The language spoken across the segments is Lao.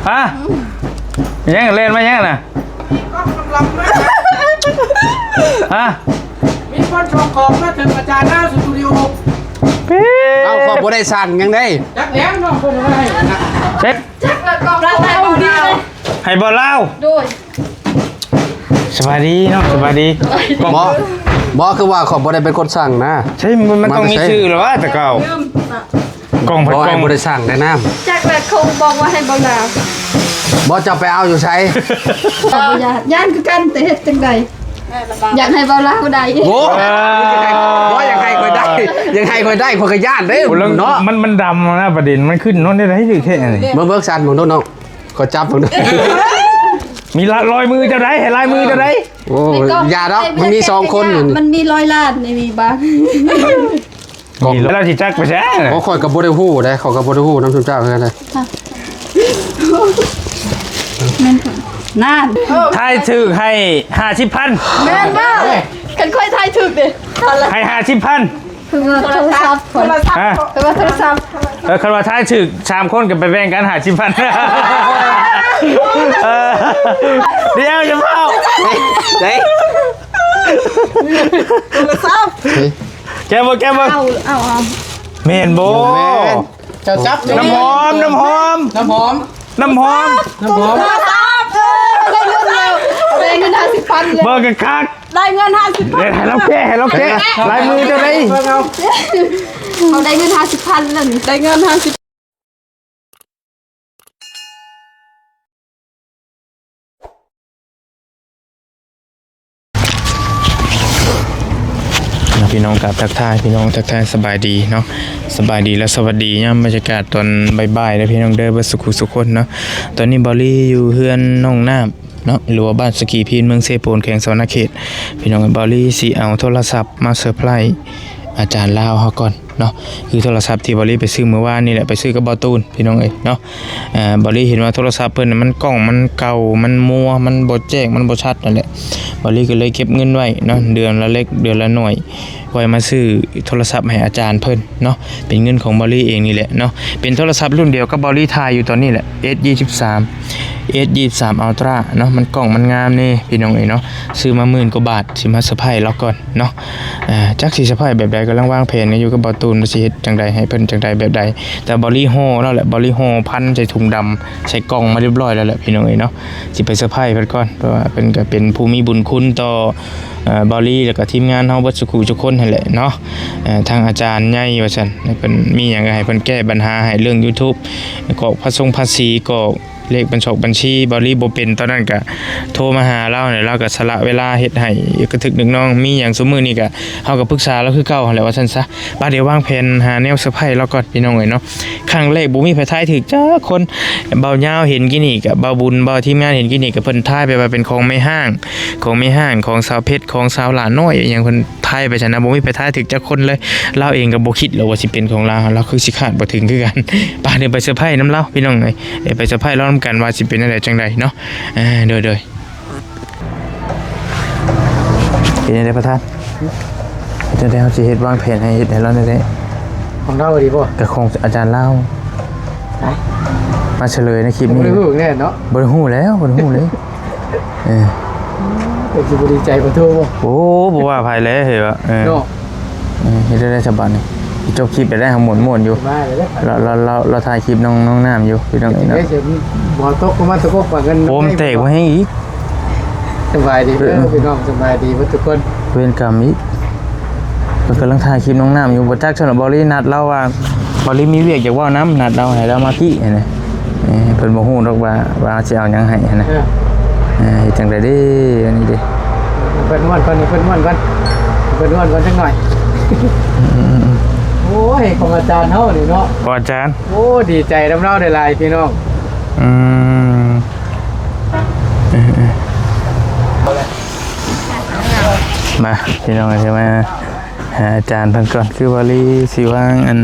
ຮະ ຍັງແລ່ນມາຫຍັງນະ? ຮະ? ມີຄົນສົ່ງຂອງມາເຖິງອາຈານລາວສະຕູດິໂອ. ເອົ້າ ຂ້ອຍບໍ່ໄດ້ສັ່ງຫຍັງເດ້. ຈັກແລ້ວນ້ອງເພິ່ນເອົາມາໃຫ້ນະ. ເຊັດ ຈັກລະກອງລາວ ໃຫ້ບໍ່ລາວ. ໂດຍ. ສະບາຍດີເນາະ ສະບາຍດີ. ບໍ່ ບໍ່ ຄືວ່າຂ້ອຍບໍ່ໄດ້ເປັນຄົນສັ່ງນະ. ໃຊ່ ມັນ ມັນຕ້ອງມີຊື່ແລ້ວວ່າແຕ່ເກົ່າ. ກອງ ໂອ້ຍ ກອງ ບໍ່ໄດ້ສັ່ງໄດ້ນຳ. ຈັກແລ້ວ ເຂົາບອກວ່າໃຫ້ເບົາລາວ. ບໍ່ ເຈົ້າໄປເອົາຢູ່ໃສ? ຂ້ອຍບໍ່ຢ້ານ ຢ້ານຄືກັນ ແຕ່ເຮັດຈັ່ງໃດ ຢາກໃຫ້ເບົາລາວໄດ້. ໂອ້ ເອີ ບໍ່ ຢາກໃຫ້ຂ້ອຍໄດ້ ຢາກໃຫ້ຂ້ອຍໄດ້ ຂ້ອຍກໍຢ້ານເດ້ເນາະ. ມັນ ມັນດຳນະ ປະເດັນມັນຂຶ້ນໂນນໄດ້ ຖືກແທ້ນີ້. ເບິ່ງ ເບິ່ງສັ່ນເບິ່ງໂດນເນາະ. ຂໍຈັບເບິ່ງດູ. ມີລະ ລອຍມືເຈົ້າໃດ ໃຫ້ລາຍມືເຈົ້າໃດ? ໂອ້ ໃນກ້ອງ ຢ່າດອກ ໃນ ມັນມີສອງຄົນຢູ່ນີ້ ມັນມີລອຍລ້ານໃນນີ້ບາງ. ກ້ອງ ແລ້ວຊິຈັກໄປໃສ? ໂອ້ ຂ້ອຍກໍບໍ່ໄດ້ຮູ້ເດ້ ຂ້ອຍກໍບໍ່ໄດ້ຮູ້ນຳຊຸມເຈົ້າຄືກັນເດ້. ນັ້ນ ທາຍຖືກໃຫ້ຫ້າສິບພັນ. ແມ່ນບໍ່? ຄັນຂ້ອຍທາຍຖືກເດ້ ໃຫ້ຫ້າສິບພັນ. ຄືວ່າໂທລະສັບ ໂທລະສັບ ຮະ? ຄືວ່າໂທລະສັບ. ເອີ ຄັນວ່າທາຍຖືກສາມຄົນກໍໄປແບ່ງກັນຫ້າສິບພັນ. ເອີ ດຽວຢ່າເວົ້າ ເດ້ ໂທລະສັບ. ແກະບໍ່ ແກະບໍ່? ເອົາ ເອົາ ເອົາ. ແມ່ນບໍ່? ແມ່ນ. ເຈົ້າຈັບ ນ້ຳຫອມ ນ້ຳຫອມ ນ້ຳຫອມ ນ້ຳຫອມ ນ້ຳຫອມ. ໂທລະສັບ ເອີ ໄດ້ເງິນແລ້ວ ໄດ້ເງິນຫ້າສິບພັນແລ້ວ. ເບິ່ງຄັກໆ ໄດ້ເງິນຫ້າສິບພັນ. ເອີ ໃຫ້ລາວແກະ ໃຫ້ລາວແກະ ລາຍມືເຈົ້າໃດ? ເບິ່ງເອົາ ເຮົາໄດ້ເງິນຫ້າສິບພັນແລ້ວນີ້ ໄດ້ເງິນຫ້າສິບ. ພີ່ນ້ອງ ກາບທັກທາຍ ພີ່ນ້ອງ ທັກທາຍສະບາຍດີເນາະ ສະບາຍດີ ແລະ ສະຫວັດດີຍາມບັນຍາກາດຕອນບ່າຍໆເດີພີ່ນ້ອງເດີ ເບິດສຸຂູສຸຄົນເນາະ. ຕອນນີ້ເບົາລີຢູ່ເຮືອນນ້ອງນ້ຳເນາະ ຫຼືວ່າບ້ານສະກີພີນ ເມືອງເຊໂປນ ແຂວງສະຫວັນນະເຂດ. ພີ່ນ້ອງ ເບົາລີຊິເອົາໂທລະສັບມາເຊີໄພຣສ໌ອາຈານລາວເຮົາກ່ອນ ເນາະ ຄືໂທລະສັບທີ່ເບົາລີໄປຊື້ມື້ວານນີ້ແຫຼະ ໄປຊື້ກັບເບົາຕູນ ພີ່ນ້ອງເອີຍເນາະ. ເອີ ເບົາລີເຫັນວ່າໂທລະສັບເພິ່ນມັນກ້ອງມັນເກົ່າ ມັນມົວ ມັນບໍ່ແຈ້ງ ມັນບໍ່ຊັດນັ້ນແຫຼະ ເບົາລີກໍເລີຍເກັບເງິນໄວ້ເນາະ ເດືອນລະເລັກເດືອນລະໜ້ອຍ ໄວ້ມາຊື້ໂທລະສັບໃຫ້ອາຈານເພິ່ນເນາະ ເປັນເງິນຂອງເບົາລີເອງນີ້ແຫຼະເນາະ. ເປັນໂທລະສັບລຸ້ນດຽວກັບເບົາລີຖ່າຍຢູ່ຕອນນີ້ແຫຼະ ເອັສ ຊາວສາມ ເອັສ ຊາວສາມ ອັລຕຣາເນາະ ມັນກ້ອງມັນງາມແດ່ ພີ່ນ້ອງເອີຍເນາະ. ຊື້ມາໝື່ນກວ່າບາດ ຊິມາເຊີໄພຣສ໌ລາວກ່ອນ ເນາະ. ເອີ ຈັກຊິເຊີໄພຣສ໌ແບບໃດ ກຳລັງວາງແຜນກັນຢູ່ກັບເບົາຕູນ ວ່າຊິເຮັດຈັ່ງໃດ ໃຫ້ເພິ່ນຈັ່ງໃດແບບໃດ. ແຕ່ເບົາລີຫໍ່ແລ້ວແຫຼະ ເບົາລີຫໍ່ພັນໃສ່ຖົງດຳ ໃສ່ກ່ອງມາຮຽບຮ້ອຍແລ້ວແຫຼະ ພີ່ນ້ອງເອີຍເນາະ. ຊິໄປເຊີໄພຣສ໌ເພິ່ນກ່ອນ ເພາະວ່າເພິ່ນກໍເປັນຜູ້ມີບຸນຄຸນຕໍ່ ເອີ ເບົາລີ ແລ້ວກໍທີມງານເຮົາເບິດສຸຂູສຸຄົນຫັ້ນແຫຼະເນາະ. ເອີ ທາງອາຈານໃຫຍ່ວ່າຊັ້ນ ໃຫ້ເພິ່ນມີຫຍັງກໍໃຫ້ເພິ່ນແກ້ບັນຫາໃຫ້ເລື່ອງຢູທູບ ກອກພາຊົງພາສີ ກອກ ເລກບັນຊອກບັນຊີ ເບົາລີບໍ່ເປັນ ຕອນນັ້ນກະໂທມາຫາລາວ ແລ້ວລາວກະສະຫຼະເວລາເຮັດໃຫ້ ກະທຶກນຶກນ້ອງ ມີຫຍັງຊຸມມື້ນີ້ກະ ເຮົາກະປຶກສາລາວຄືເກົ່າຫັ້ນແຫຼະ ວ່າຊັ້ນຊະ. ບາດດຽວວາງແຜນຫາແນວເຊີໄພຣສ໌ລາວກ່ອນ ພີ່ນ້ອງເອີຍເນາະ. ຄັ້ງແລກບໍ່ມີໃຜທາຍຖືກຈັກຄົນ ເບົາຍາວເຫັນກີ້ນີ້ກະ ເບົາບຸນ ເບົາທີມງານເຫັນກີ້ນີ້ກະ ເພິ່ນທາຍໄປວ່າເປັນຂອງແມ່ຮ້າງ ຂອງແມ່ຮ້າງ ຂອງສາວເພັດ ຂອງສາວຫຼ້ານ້ອຍ ອີ່ຫຍັງ ເພິ່ນ ທາຍໄປຊັ້ນນະ ບໍ່ມີໃຜທາຍຖືກຈັກຄົນເລີຍ. ລາວເອງກໍບໍ່ຄິດຫຼອກວ່າຊິເປັນຂອງລາວ ລາວຄືຊິຄາດບໍ່ເຖິງຄືກັນ. ໄປ ດຽວໄປເຊີໄພຣສ໌ນຳລາວ ພີ່ນ້ອງເອີຍ ໄປເຊີໄພຣສ໌ລາວນຳກັນວ່າຊິເປັນແນວໃດຈັ່ງໃດເນາະ. ເອີ ໂດຍ ໂດຍ. ເປັນຈັ່ງໃດປະທານ? ເຮັດຈັ່ງໃດເຮົາຊິເຮັດວາງແຜນໃຫ້ເຮັດໃຫ້ລາວແນວໃດ? ຂອງລາວດີບໍ່? ກໍຂອງອາຈານລາວ ໄປ ມາສະເຫຼີຍໃນຄລິບນີ້. ບໍ່ໄດ້ຮູ້ແນ່ເນາະ? ບໍ່ໄດ້ຮູ້ແລ້ວ ບໍ່ໄດ້ຮູ້ເລີຍ. ເອີ ເປັນຊິບໍ່ດີໃຈບໍ່ໂທບໍ່? ໂອ້ ບໍ່ວ່າໃຜແລ້ວເຮີຍວ່າ ເອີ ເນາະ ເອີ ເຮັດໄດ້ສະບາຍນີ້ ຈົບຄລິບໄດ້ ເຮົາມ່ວນໆຢູ່ ລາວ ລາວ ລາວ ລາວຖ່າຍຄລິບນ້ອງ ນ້ອງນ້ຳຢູ່ ພີ່ນ້ອງເອີຍເນາະ. ບໍ່ຕົກ ປະມານຕົກ ປະກັນ ໂອ້ ມັນແຕກບໍ່ແຮງອີກ. ສະບາຍດີເດີ ເອີ ພີ່ນ້ອງ ສະບາຍດີເບິດທຸກຄົນ. ເວນກຳອີກ. ເພິ່ນກຳລັງຖ່າຍຄລິບນ້ອງນ້ຳຢູ່ ບໍ່ຈັກຊັ້ນ ເບົາລີນັດລາວວ່າ ເບົາລີມີວຽກຢາກເວົ້ານຳ ນັດລາວໃຫ້ລາວມາພີ້ຫັ້ນນະ. ເອີ ເພິ່ນບໍ່ຮູ້ດອກວ່າ ວ່າຊິເອົາຫຍັງໃຫ້ຫັ້ນນະ. ເອີ ເອີ ເຮັດຈັ່ງໃດເດ້ ອັນນີ້ເດ້. ເພິ່ນມ່ວນກ່ອນ ເພິ່ນມ່ວນກ່ອນ ເພິ່ນມ່ວນກ່ອນຈັກໜ້ອຍ. ອືມໆໆ ໂອ້ຍ ຂອງອາຈານເຮົານີ້ເນາະ ຂອງອາຈານ. ໂອ້ ດີໃຈນຳລາວຫຼາຍໆ ພີ່ນ້ອງ. ອືມ ເອີໆ ມາ ພີ່ນ້ອງເອີຍ ມາຫາອາຈານເພິ່ນກ່ອນ ຄືວ່າລີຊິວາງ ອັນ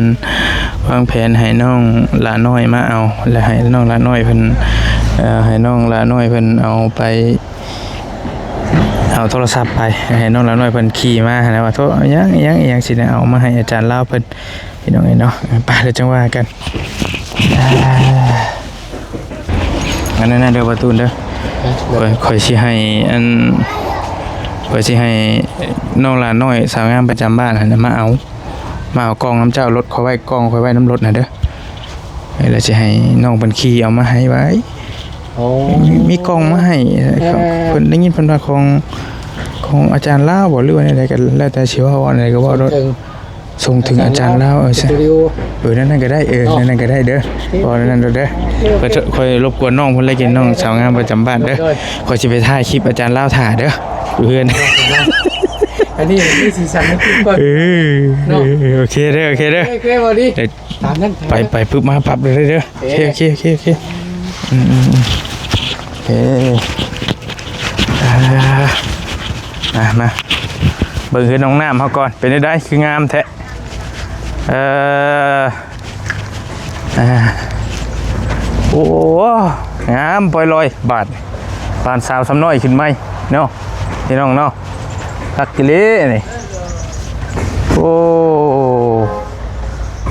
ວາງແຜນໃຫ້ນ້ອງຫຼ້ານ້ອຍມາເອົາ ແລະ ໃຫ້ນ້ອງຫຼ້ານ້ອຍເພິ່ນ ເອີ ໃຫ້ນ້ອງຫຼ້ານ້ອຍເພິ່ນເອົາໄປ ເອົາໂທລະສັບໄປ ໃຫ້ນ້ອງຫຼ້ານ້ອຍເພິ່ນຂີ່ມາຫັ້ນນະ ວ່າໂທ ອີຫຍັງ ອີຫຍັງ ອີຫຍັງ ຊິໄດ້ເອົາມາໃຫ້ອາຈານລາວເພິ່ນ ພີ່ນ້ອງເອີຍເນາະ. ໄປ ແລ້ວຈັ່ງວ່າກັນ. ອັນນັ້ນເດີ ປະຕູນເດີ. ຂ້ອຍ ຂ້ອຍຊິໃຫ້ອັນ ຂ້ອຍຊິໃຫ້ນ້ອງຫຼານນ້ອຍສາວງາມປະຈຳບ້ານຫັ້ນນະ ມາເອົາ ມາເອົາກ່ອງນຳເຈົ້າ. ລົດຂ້ອຍໄວ້ ກ່ອງຂ້ອຍໄວ້ນຳລົດຫັ້ນເດີ. ແລ້ວຊິໃຫ້ນ້ອງເພິ່ນຂີ່ເອົາມາໃຫ້ໄວ້. ໂອ້ ມີ ມີກ່ອງມາໃຫ້. ເອີ ເພິ່ນໄດ້ຍິນເພິ່ນວ່າຂອງ ຂອງອາຈານລາວບໍ ຫຼືວ່າແນວໃດ ກໍແລ້ວແຕ່ຊິເວົ້າ ອັນໃດກໍເວົ້າໂລດ. ສົ່ງເຖິງອາຈານລາວ. ເອີ ສະ ສະຕູດິໂອ. ເອີ ນັ້ນ ນັ້ນກໍໄດ້. ເອີ ເນາະ ນັ້ນ ນັ້ນກໍໄດ້ເດີ. ເອີ ເວົ້ານັ້ນໂລດເດີ. ເອີ ຂ້ອຍ ຂ້ອຍລົບກວນນ້ອງເພິ່ນແລ້ວກິນ ນ້ອງສາວງາມປະຈຳບ້ານເດີ. ໂດຍ ຂ້ອຍຊິໄປຖ່າຍຄລິບອາຈານລາວຖ້າເດີ ຢູ່ເຮືອນ. ອັນນີ້ມີສີສັນໃນຄລິບກ່ອນ. ເອີ ເນາະ ເອີ ໂອເຄເດີ ໂອເຄເດີ. ໂອເຄ ບໍ່ດີ ຕາມນັ້ນ ໄປ ໄປປຶບມາປັບເລີຍເດີ. ໂອເຄ ໂອເຄ ໂອເຄ ໂອເຄ. ອືມໆໆ ເອີ ອ່າ ມາ ມາ ເບິ່ງເຮືອນນ້ອງນ້ຳເຮົາກ່ອນ. ເປັນຈັ່ງໃດ ຄືງາມແທ້? ເອີ ອ່າ ໂອ້ ງາມປ່ອຍລອຍ. ບາດ ບາດສາວຊຳນ້ອຍຂຶ້ນໃໝ່ເນາະ ພີ່ນ້ອງເນາະ. ຄັກອີ່ຫຼີນີ້. ໂອ້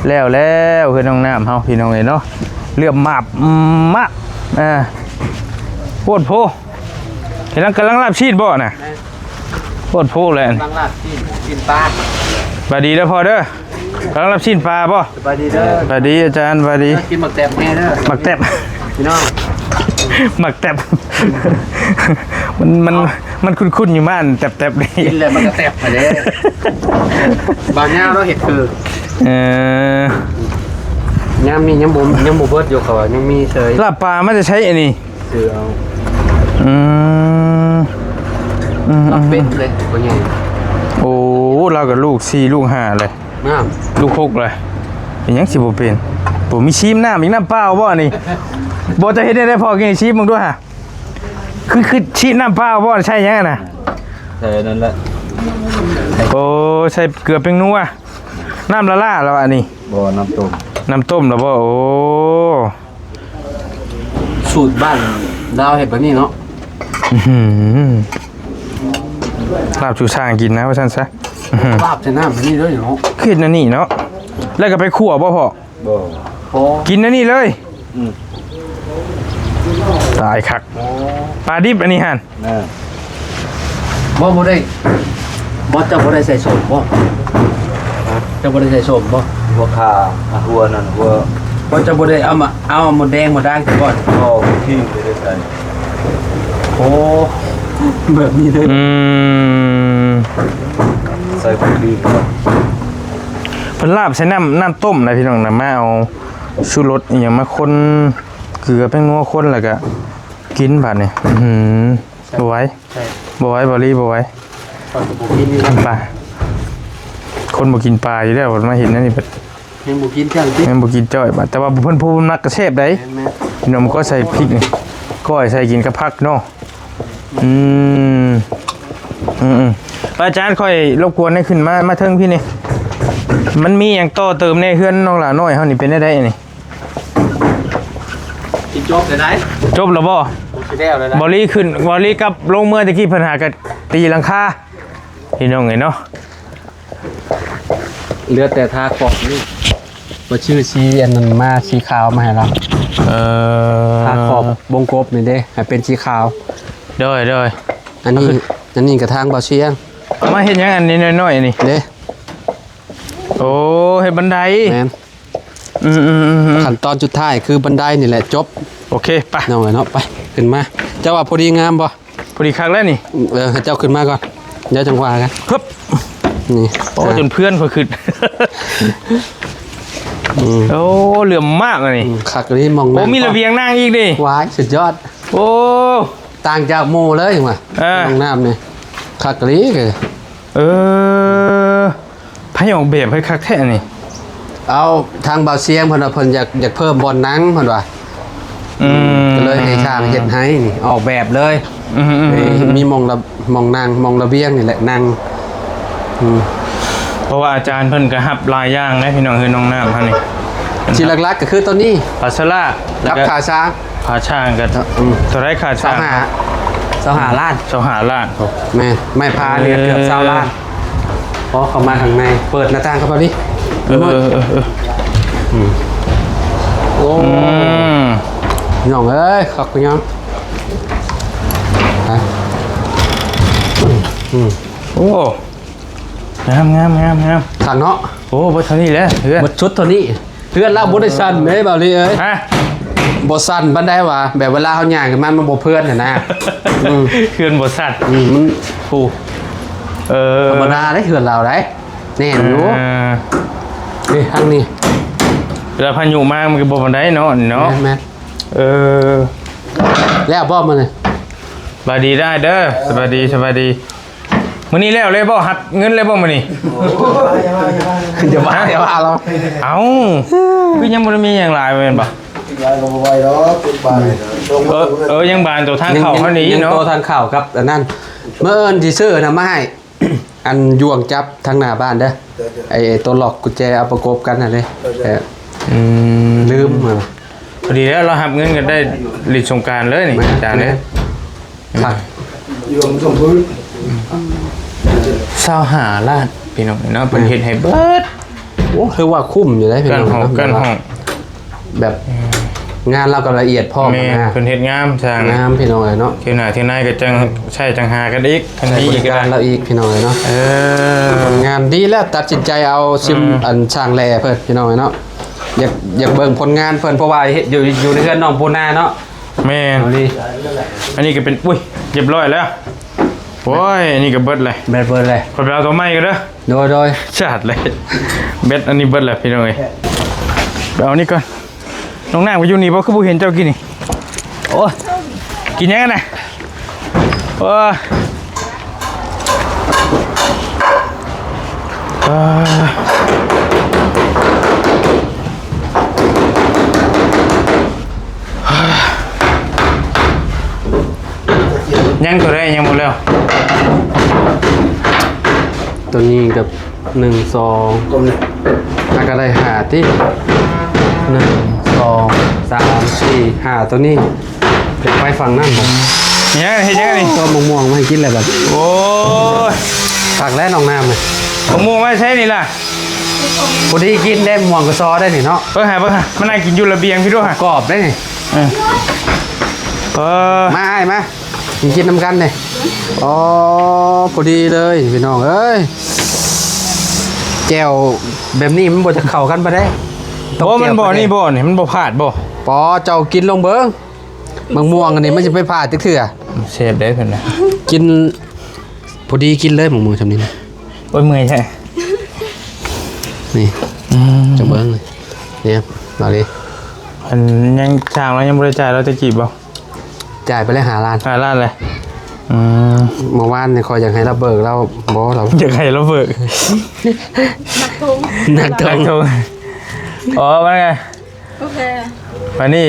ແລ້ວ ແລ້ວເຮືອນນ້ອງນ້ຳເຮົາ ພີ່ນ້ອງເອີຍເນາະ. ເຫຼື້ອມມາບ ມາບ ອ່າ ໂພດໂພ. ເຫັນ ກຳລັງລາບຊີ້ນບໍ່ນະ? ໂພດໂພແຫຼະ. ກຳລັງລາບຊີ້ນ ຊີ້ນປາ. ສະບາຍດີເດີພໍ່ເດີ. ກຳລັງລາບຊີ້ນປາບໍ່? ສະບາຍດີເດີ. ສະບາຍດີອາຈານ ສະບາຍດີ. ກິນໝາກແຕບແນ່ເດີ. ໝາກແຕບ ພີ່ນ້ອງ. ໝາກແຕບ ມັນ ມັນ ມັນຄຸ້ນໆຢູ່ ໝາກແຕບໆນີ້. ກິນແລ້ວມັນກໍແຕບຫັ້ນເດ້. ບ່າວຍາວລາວເຮັດຄື ເອີ ຍາມນີ້ຍັງບໍ່ ຍັງບໍ່ເບິດຢູ່ ເຂົາວ່າຍັງມີເສີຍ. ລາບປາມາແຕ່ໃສອັນນີ້? ຊື້ເອົາ. ອືມ ອືມ ລາບເປັດເລີຍ ພໍ່ໃຫຍ່. ໂອ້ ລາວກໍລູກສີ່ລູກຫ້າເລີຍ. ນ້ຳ ລູກຫົກເລີຍ. ເປັນຫຍັງຊິບໍ່ເປັນ? ບໍ່ມີຊີມນ້ຳອີກ. ນ້ຳເປົ່າບໍ່ອັນນີ້? ບໍ່ ຈະເຮັດແນວໃດພໍ່? ກິນຊີມເບິ່ງດູຫາ. ຄື ຄືຊີມນ້ຳເປົ່າບໍ່? ໃສ່ຫຍັງຫັ້ນນະ? ໃສ່ອັນນັ້ນແຫຼະ. ໂອ້ ໃສ່ເກືອແປ້ງນົວ. ນ້ຳລະລາລະວະອັນນີ້? ບໍ່ ນ້ຳຕົ້ມ. ນ້ຳຕົ້ມລະບໍ່? ໂອ້ ສູດບ້ານລາວເຮັດແບບນີ້ເນາະ. ອືຫື ລາບສູ່ຊ້າງກິນນະ ວ່າຊັ້ນຊະ. ອືຫື ລາບໃສ່ນ້ຳແບບນີ້ເລີຍເນາະ. ເຮັດແນວນີ້ເນາະ. ແລ້ວກໍໄປຂົ້ວບໍ່ພໍ່? ບໍ່ ກິນແນວນີ້ເລີຍ. ອືມ ຕາຍຄັກ. ໂອ້ ປາດິບອັນນີ້ຫັ້ນ. ເອີ ບໍ່ ບໍ່ໄດ້ ບໍ່ ເຈົ້າບໍ່ໄດ້ໃສ່ສົ້ມບໍ່? ຮະ ເຈົ້າບໍ່ໄດ້ໃສ່ສົ້ມບໍ່? ຫົວຂ່າ ອ່າ ຫົວນັ້ນ ຫົວ ບໍ່ ເຈົ້າບໍ່ໄດ້ເອົາມາ ເອົາໝົດແດງໝົດດ່າງໃສ່ບໍ່? ບໍ່ ບໍ່ກິນ ບໍ່ໄດ້ໃສ່. ໂອ້ ແບບນີ້ເລີຍ. ອືມ ໃສ່ບໍ່ດີ. ເພິ່ນລາບໃສ່ນ້ຳ ນ້ຳຕົ້ມນະພີ່ນ້ອງນະ. ມາເອົາຊູລົດອີ່ຫຍັງມາຄົນ ເກືອແປ້ງນົວຄົນ ແລ້ວກະກິນບາດນີ້. ອືຫື ບໍ່ໄຫວ ແຊບ ບໍ່ໄຫວ ບໍ່ລີ ບໍ່ໄຫວ. ຂ້ອຍກໍບໍ່ກິນຄືກັນ ປາ ຄົນບໍ່ກິນປາຢູ່ແລ້ວ ມາເຫັນອັນນີ້ແບບ ແຮງບໍ່ກິນຈັ່ງຕິ ແຮງບໍ່ກິນຈ້ອຍບາດ. ແຕ່ວ່າເພິ່ນຜູ້ມັກກໍແຊບໄດ໋. ແມ່ນໆ ພີ່ນ້ອງກໍໃສ່ພິກນີ້ ກ້ອຍໃສ່ກິນກັບຜັກເນາະ. ອືມ ອືມໆ ອາຈານ ຂ້ອຍລົບກວນໃຫ້ຂຶ້ນມາ ມາເທິງພີ້ນີ້. ມັນມີຫຍັງຕໍ່ເຕີມແດ່? ເຮືອນນ້ອງຫຼ້ານ້ອຍເຮົານີ້ເປັນແນວໃດນີ້? ຊິຈົບແລ້ວໄດ໋. ຈົບແລ້ວບໍ່? ຊິແລ້ວແລ້ວໄດ໋. ບໍ່ລີຂຶ້ນ ບໍ່ລີກັບລົງເມືອແຕ່ກີ້ ເພິ່ນຫາກະຕີຫຼັງຄາ ພີ່ນ້ອງເອີຍເນາະ. ເຫຼືອແຕ່ທາຂອບນີ້ ບໍ່ຊື້ສີອັນນັ້ນມາ ສີຂາວມາໃຫ້ລາວ. ເອີ ທາຂອບວົງກົບນີ້ເດ້ ໃຫ້ເປັນສີຂາວ. ໂດຍໆ ອັນນີ້ ອັນນີ້ກະທາງບ່າວຊຽງ. ເອົາມາເຮັດຫຍັງອັນນີ້ນ້ອຍໆນີ້? ເດ້ ໂອ້ ເຮັດບັນໄດ. ແມ່ນ. ອືມໆໆໆ ຂັ້ນຕອນສຸດທ້າຍຄືບັນໄດນີ້ແຫຼະ ຈົບ. ໂອເຄ ໄປ ນ້ອງເອີຍເນາະ ໄປ ຂຶ້ນມາ. ເຈົ້າວ່າພໍດີງາມບໍ່? ພໍດີຄັກແລ້ວນີ້. ເອີ ໃຫ້ເຈົ້າຂຶ້ນມາກ່ອນ ດຽວຈັ່ງວ່າກັນ. ຮຶບ ນີ້ ໂອ້ ອ່າ ຈົນເພື່ອນຂ້ອຍຂຶ້ນ. ອືມ ໂອ້ ເຫຼື້ອມມາກອັນນີ້. ອືມ ຄັກອີ່ຫຼີ ໝ່ອງ ໂອ້ ມີລະບຽງນັ່ງອີກນີ້. ວ້າຍ ສຸດຍອດ. ໂອ້ ຕ່າງຈາກໝູ່ເລີຍວ່າ ເອີ ຫ້ອງນ້ຳນີ້ ຄັກອີ່ຫຼີ. ເອີ ໃຜອອກແບບໃຫ້ຄັກແທ້ນີ້? ເອົາ ທາງບ່າວຊຽງເພິ່ນວ່າເພິ່ນຢາກ ຢາກເພີ່ມບ່ອນນັ່ງເພິ່ນວ່າ. ອືມ ກໍເລີຍໃຫ້ຊ່າງເຮັດໃຫ້ນີ້ ອອກແບບເລີຍ. ອືມໆໆໆ ນີ້ມີໝ່ອງລະ ໝ່ອງນັ່ງ ໝ່ອງລະບຽງນີ້ແຫຼະນັ່ງ. ອືມ ເພາະວ່າອາຈານເພິ່ນກໍຮັບຫຼາຍຢ່າງເດ້ພີ່ນ້ອງ ເຮືອນນ້ອງນ້ຳເຮົານີ້ ທີ່ຫຼັກໆກໍຄືໂຕນີ້ ພາຊາລາ ກັບ ແລ້ວກໍ ຂ້າຊ້າງ. ຂ້າຊ້າງກໍ ອືມ ເທົ່າໃດ? ຂ້າຊ້າງ ຊາວຫ້າ ຊາວຫ້າລ້ານ. ຊາວຫ້າລ້ານ. ແມ່ນ ໄມ້ພານີ້ເກືອບຊາວລ້ານ. ເອີ ພໍເຂົ້າມາຂ້າງໃນ ເປີດໜ້າຕ່າງເຂົ້າໄປນີ້. ເອີ ເອີ ເອີ ເອີ ອືມ ໂອ້ ອືມ ພີ່ນ້ອງເອີຍ ຄັກຄືຫຍັງ ໄປ ອືມ ໂອ້ ງາມໆໆໆ ຄັກເນາະ. ໂອ້ ເບິດເທົ່ານີ້ແຫຼະ ເຮືອນ ເບິດຊຸດເທົ່ານີ້. ເຮືອນລາວບໍ່ໄດ້ສັ່ນເດ້ ບ່າວລີເອີຍ ຮະ ບໍ່ສັ່ນປານໃດຫວາ ແບບເວລາເຮົາຍ່າງຂຶ້ນມາ ມັນບໍ່ເພື່ອນຫັ້ນນະ. ອືມ ເຮືອນບໍ່ສັ່ນ ອືມ ມັນ ໂອ້ ເອີ ທຳມະດາເດ້ ເຮືອນລາວໄດ໋ ແໜ້ນຢູ່ ເອີ ນີ້ ທາງນີ້ ເວລາພາຍຸມາ ມັນກໍບໍ່ປານໃດເນາະ ນີ້ເນາະ ແມ່ນໆ ເອີ ແລ້ວບໍ່ມື້ນີ້ ສະບາຍດີເດີ ສະບາຍດີ ສະບາຍດີ. ມື້ນີ້ແລ້ວເລີຍບໍ່? ຮັບເງິນເລີຍບໍ່ມື້ນີ້? ຢ່າວ່າ ຢ່າວ່າລາວ ເອົ້າ ຄືຍັງບໍ່ໄດ້ມີຫຍັງຫຼາຍແມ່ນບໍ່? ຫຼາຍກໍບໍ່ໄຫວດອກ ເຈັດບາດນີ້ນະ ເອີ ເອີ ຍັງບານໂຕທາງເຂົ້າເຮົານີ້ເນາະ ຍັງໂຕທາງເຂົ້າກັບອັນນັ້ນ ມື້ອື່ນຊິຊື້ອັນນັ້ນມາໃຫ້ ອັນຢວງຈັບທາງໜ້າບ້ານເດີ ໄອ້ໂຕລັອກກຸນແຈເອົາປະກົບກັນຫັ້ນເດ້ ເອີ ອືມ ລືມ ພໍດີແລ້ວ ລາວຮັບເງິນກໍໄດ້ຫຼິ້ນສົງການເລີຍນີ້ ແມ່ນ ອາຈານເດ້ ແມ່ນ ຄັກ ຢູ່ສົມພື້ນ ຊາວຫ້າລ້ານ ພີ່ນ້ອງເນາະ ເພິ່ນເຮັດໃຫ້ເບິດ ໂອ້ ຖືວ່າຄຸ້ມຢູ່ເດ້ພີ່ນ້ອງ ກັ້ນຫ້ອງ ແບບ ອືມ ງານລາວກໍລະອຽດພ້ອມ ແມ່ນ ນະ ເພິ່ນເຮັດງາມ ຊ່າງ ງາມພີ່ນ້ອງເອີຍເນາະ ເທື່ອໜ້າເທື່ອໃນກໍຈັ່ງໃຊ້ຈັ່ງຫາກັນອີກ ຄັນມີອີກກໍໄດ້ ລາວອີກພີ່ນ້ອງເອີຍເນາະ ເອີ ງານດີແລ້ວ ຕັດສິນໃຈເອົາຊິມ ອືມ ອັນຊ່າງແຫຼເພິ່ນພີ່ນ້ອງເອີຍເນາະ ຢາກ ຢາກເບິ່ງຜົນງານເພິ່ນ ເພາະວ່າເຮັດຢູ່ ຢູ່ໃນເຮືອນນ້ອງປູນາເນາະ ແມ່ນ ອັນນີ້ກໍເປັນ ອຸ້ຍ ຮຽບຮ້ອຍແລ້ວ ໂອ້ຍ ອັນນີ້ກໍເບິດເລີຍ ແບດເບິດເລີຍ ຂ້ອຍໄປເອົາຕົວໃໝ່ກ່ອນເດີ ໂດຍ ໂດຍ ຊາດເລີຍ ແບດອັນນີ້ເບິດແລ້ວພີ່ນ້ອງເອີຍ ໄປເອົານີ້ກ່ອນ ນ້ອງນ້ຳກໍຢູ່ນີ້ບໍ່ ຄືບໍ່ເຫັນເຈົ້າກິນນີ້ ໂອ້ຍ ກິນຫຍັງຫັ້ນນະ ໂອ້ຍ ຍັງຕົວໃດຍັງບໍ່ແລ້ວ ຕົວນີ້ກັບ ໜຶ່ງ ສອງ ກົມນີ້ ຫາກໍໄດ້ຫ້າຕິ ໜຶ່ງ ສອງ ສາມ ສີ່ ຫ້າ ຕົວນີ້ ຢາກໄປຝັ່ງນັ້ນບໍ່ ຫຍັງ ເຮັດຫຍັງນີ້ ຕົ້ມໝາກມ່ວງມາໃຫ້ກິນແລ້ວບັດ ໂອ້ຍ ຄັກແລ້ວນ້ອງນ້ຳ ໝາກມ່ວງໄວ້ໃສນີ້ລະ ພໍດີກິນໄດ້ ໝ່ວງກະຊໍໄດ້ນີ້ເນາະ ເບິ່ງຫາ ເບິ່ງຫາ ມານັ່ງກິນຢູ່ລະບຽງພີ້ດູຫາ ກອບໄດ້ນີ້ ເອີ ເອີ ມາອ້າຍມາ ກິນນຳກັນນີ້ ອໍ ພໍດີເລີຍພີ່ນ້ອງເອີຍ ແຈ່ວແບບນີ້ມັນບໍ່ຈະເຂົ້າກັນປານໃດ ບໍ່ ມັນບໍ່ນີ້ບໍ່ນີ້ ມັນບໍ່ພາດບໍ່ ປໍ ເຈົ້າກິນລອງເບິ່ງ ໝາກມ່ວງອັນນີ້ມັນຊິໄປພາດຈັກເທື່ອ ແຊບເດ້ເພິ່ນນະ ກິນ ພໍດີກິນເລີຍໝາກມ່ວງຊ່ຳນີ້ນະ ໂອ້ຍ ເມື່ອຍແທ້ ນີ້ ອືມ ຈະເບິ່ງນີ້ ເອົາເດ້ ອັນຍັງ ຊ່າງລາວຍັງບໍ່ໄດ້ຈ່າຍລາວຈັກກີບບໍ່? ຈ່າຍໄປແລ້ວຫ້າລ້ານ ຫ້າລ້ານເລີຍ ອືມ ເມື່ອວານນີ້ຂ້ອຍຢາກໃຫ້ລາວເບີກ ລາວ ບໍ່ ລາວ ຢາກໃຫ້ລາວເບີກ ໜັກຖົງ ໜັກຖົງ ໜັກຖົງ ອໍ ວ່າໄງ? ໂອເຄ ບັດນີ້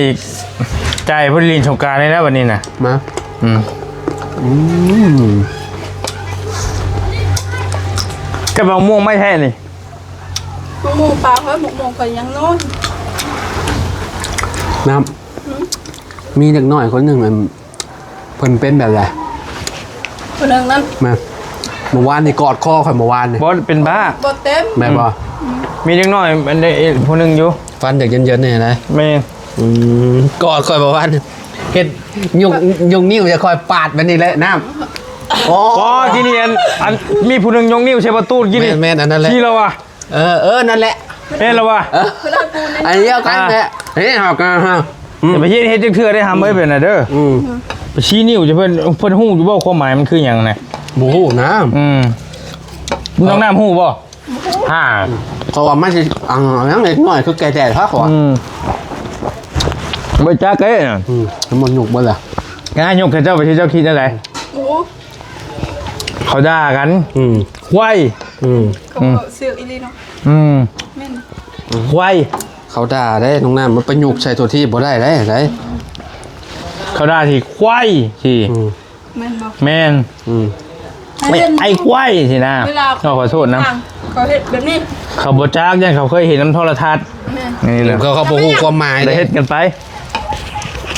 ຈ່າຍຜູ້ຫຼິ້ນສົງການນີ້ແລ້ວບັດນີ້ນະ ມາ ອືມ ອືມ ແຕ່ໝາກມ່ວງໄມ້ແທ້ນີ້ ໝາກມ່ວງປາເຮີ້ຍ ໝາກມ່ວງຂ້ອຍຍັງນ້ອຍ ນ້ຳ ມີເດັກນ້ອຍຄົນໜຶ່ງ ອັນ ເພິ່ນເປັນແບບໃດ? ຜູ້ໜຶ່ງນັ້ນ ແມ່ນ ເມື່ອວານນີ້ກອດຄໍຂ້ອຍ ເມື່ອວານນີ້ ບໍ່ ເປັນບ້າ ບໍ່ເຕັມ ແມ່ນບໍ່? ອືມ ມີເດັກນ້ອຍອັນໃດຜູ້ໜຶ່ງຢູ່ ຟັນຢາກເຢັນໆ ນີ້ນະ ແມ່ນ ອືມ ກອດຂ້ອຍເມື່ອວານ ເຮັດຍົກ ຍົກນິ້ວໃສ່ຂ້ອຍ ປາດແບບນີ້ແຫຼະ ນ້ຳ ໂອ້ ອໍ ທີ່ນີ້ ອັນ ອັນ ມີຜູ້ໜຶ່ງຍົກນິ້ວໃສ່ປະຕູກີ້ນີ້ ແມ່ນໆ ອັນນັ້ນແຫຼະ ທີ່ລາວວ່າ ເອີ ເອີ ນັ້ນແຫຼະ ແມ່ນລະວະ ເອີ ອັນດຽວກັນແຫຼະ ເອີ ເຮົາກໍ ອືມ ຢ່າໄປເຮັດ ເຮັດຈັກເທື່ອໄດ້ ຫ້າມເອີຍ ແບບນັ້ນເດີ ອືມ ໄປຊີ້ນິ້ວໃສ່ເພິ່ນ ເພິ່ນຮູ້ຢູ່ບໍ່ ຄວາມໝາຍມັນຄືຫຍັງນະ ບໍ່ຮູ້ນະ ອືມ ນ້ອງນ້ຳຮູ້ບໍ່? ຫາ ເພາະວ່າມັນຊິ ອັນ ຫຍັງເດັກນ້ອຍຄືແກ່ແທ້ ພາເຂົາວ່າ ອືມ ບໍ່ຈັກເດ້ ອືມ ມັນຍົກເບິດລະ ກະຍົກໃຫ້ເຈົ້າ ໄປຊິເຈົ້າຄິດແນວໃດ? ໂອ້ ເຂົາດ່າກັນ ອືມ ຄວາຍ ອືມ ເຂົາເວົ້າຖືກອີ່ຫຼີເນາະ ອືມ ແມ່ນ ຄວາຍ ເຂົາດ່າເດ້ ນ້ອງນ້ຳ ມັນໄປຍຸກໃສ່ໂຕທີ່ບໍ່ໄດ້ເດ້ ໄດ້ ເຂົາດ່າທີ່ຄວາຍທີ່ ອືມ ແມ່ນບໍ່? ແມ່ນ ອືມ ໄອ້ ໄອ້ຄວາຍຊີ້ນະ ເວລາ ເຂົາຂໍໂທດນຳ ເຂົາເຮັດແບບນີ້ ເຂົາບໍ່ຈັກ ຢ້ານເຂົາເຄີຍເຫັນນຳໂທລະທັດ ແມ່ນ ນີ້ແຫຼະ ເຂົາ ເຂົາບໍ່ຮູ້ຄວາມໝາຍເດ້ ເຮັດກັນໄປ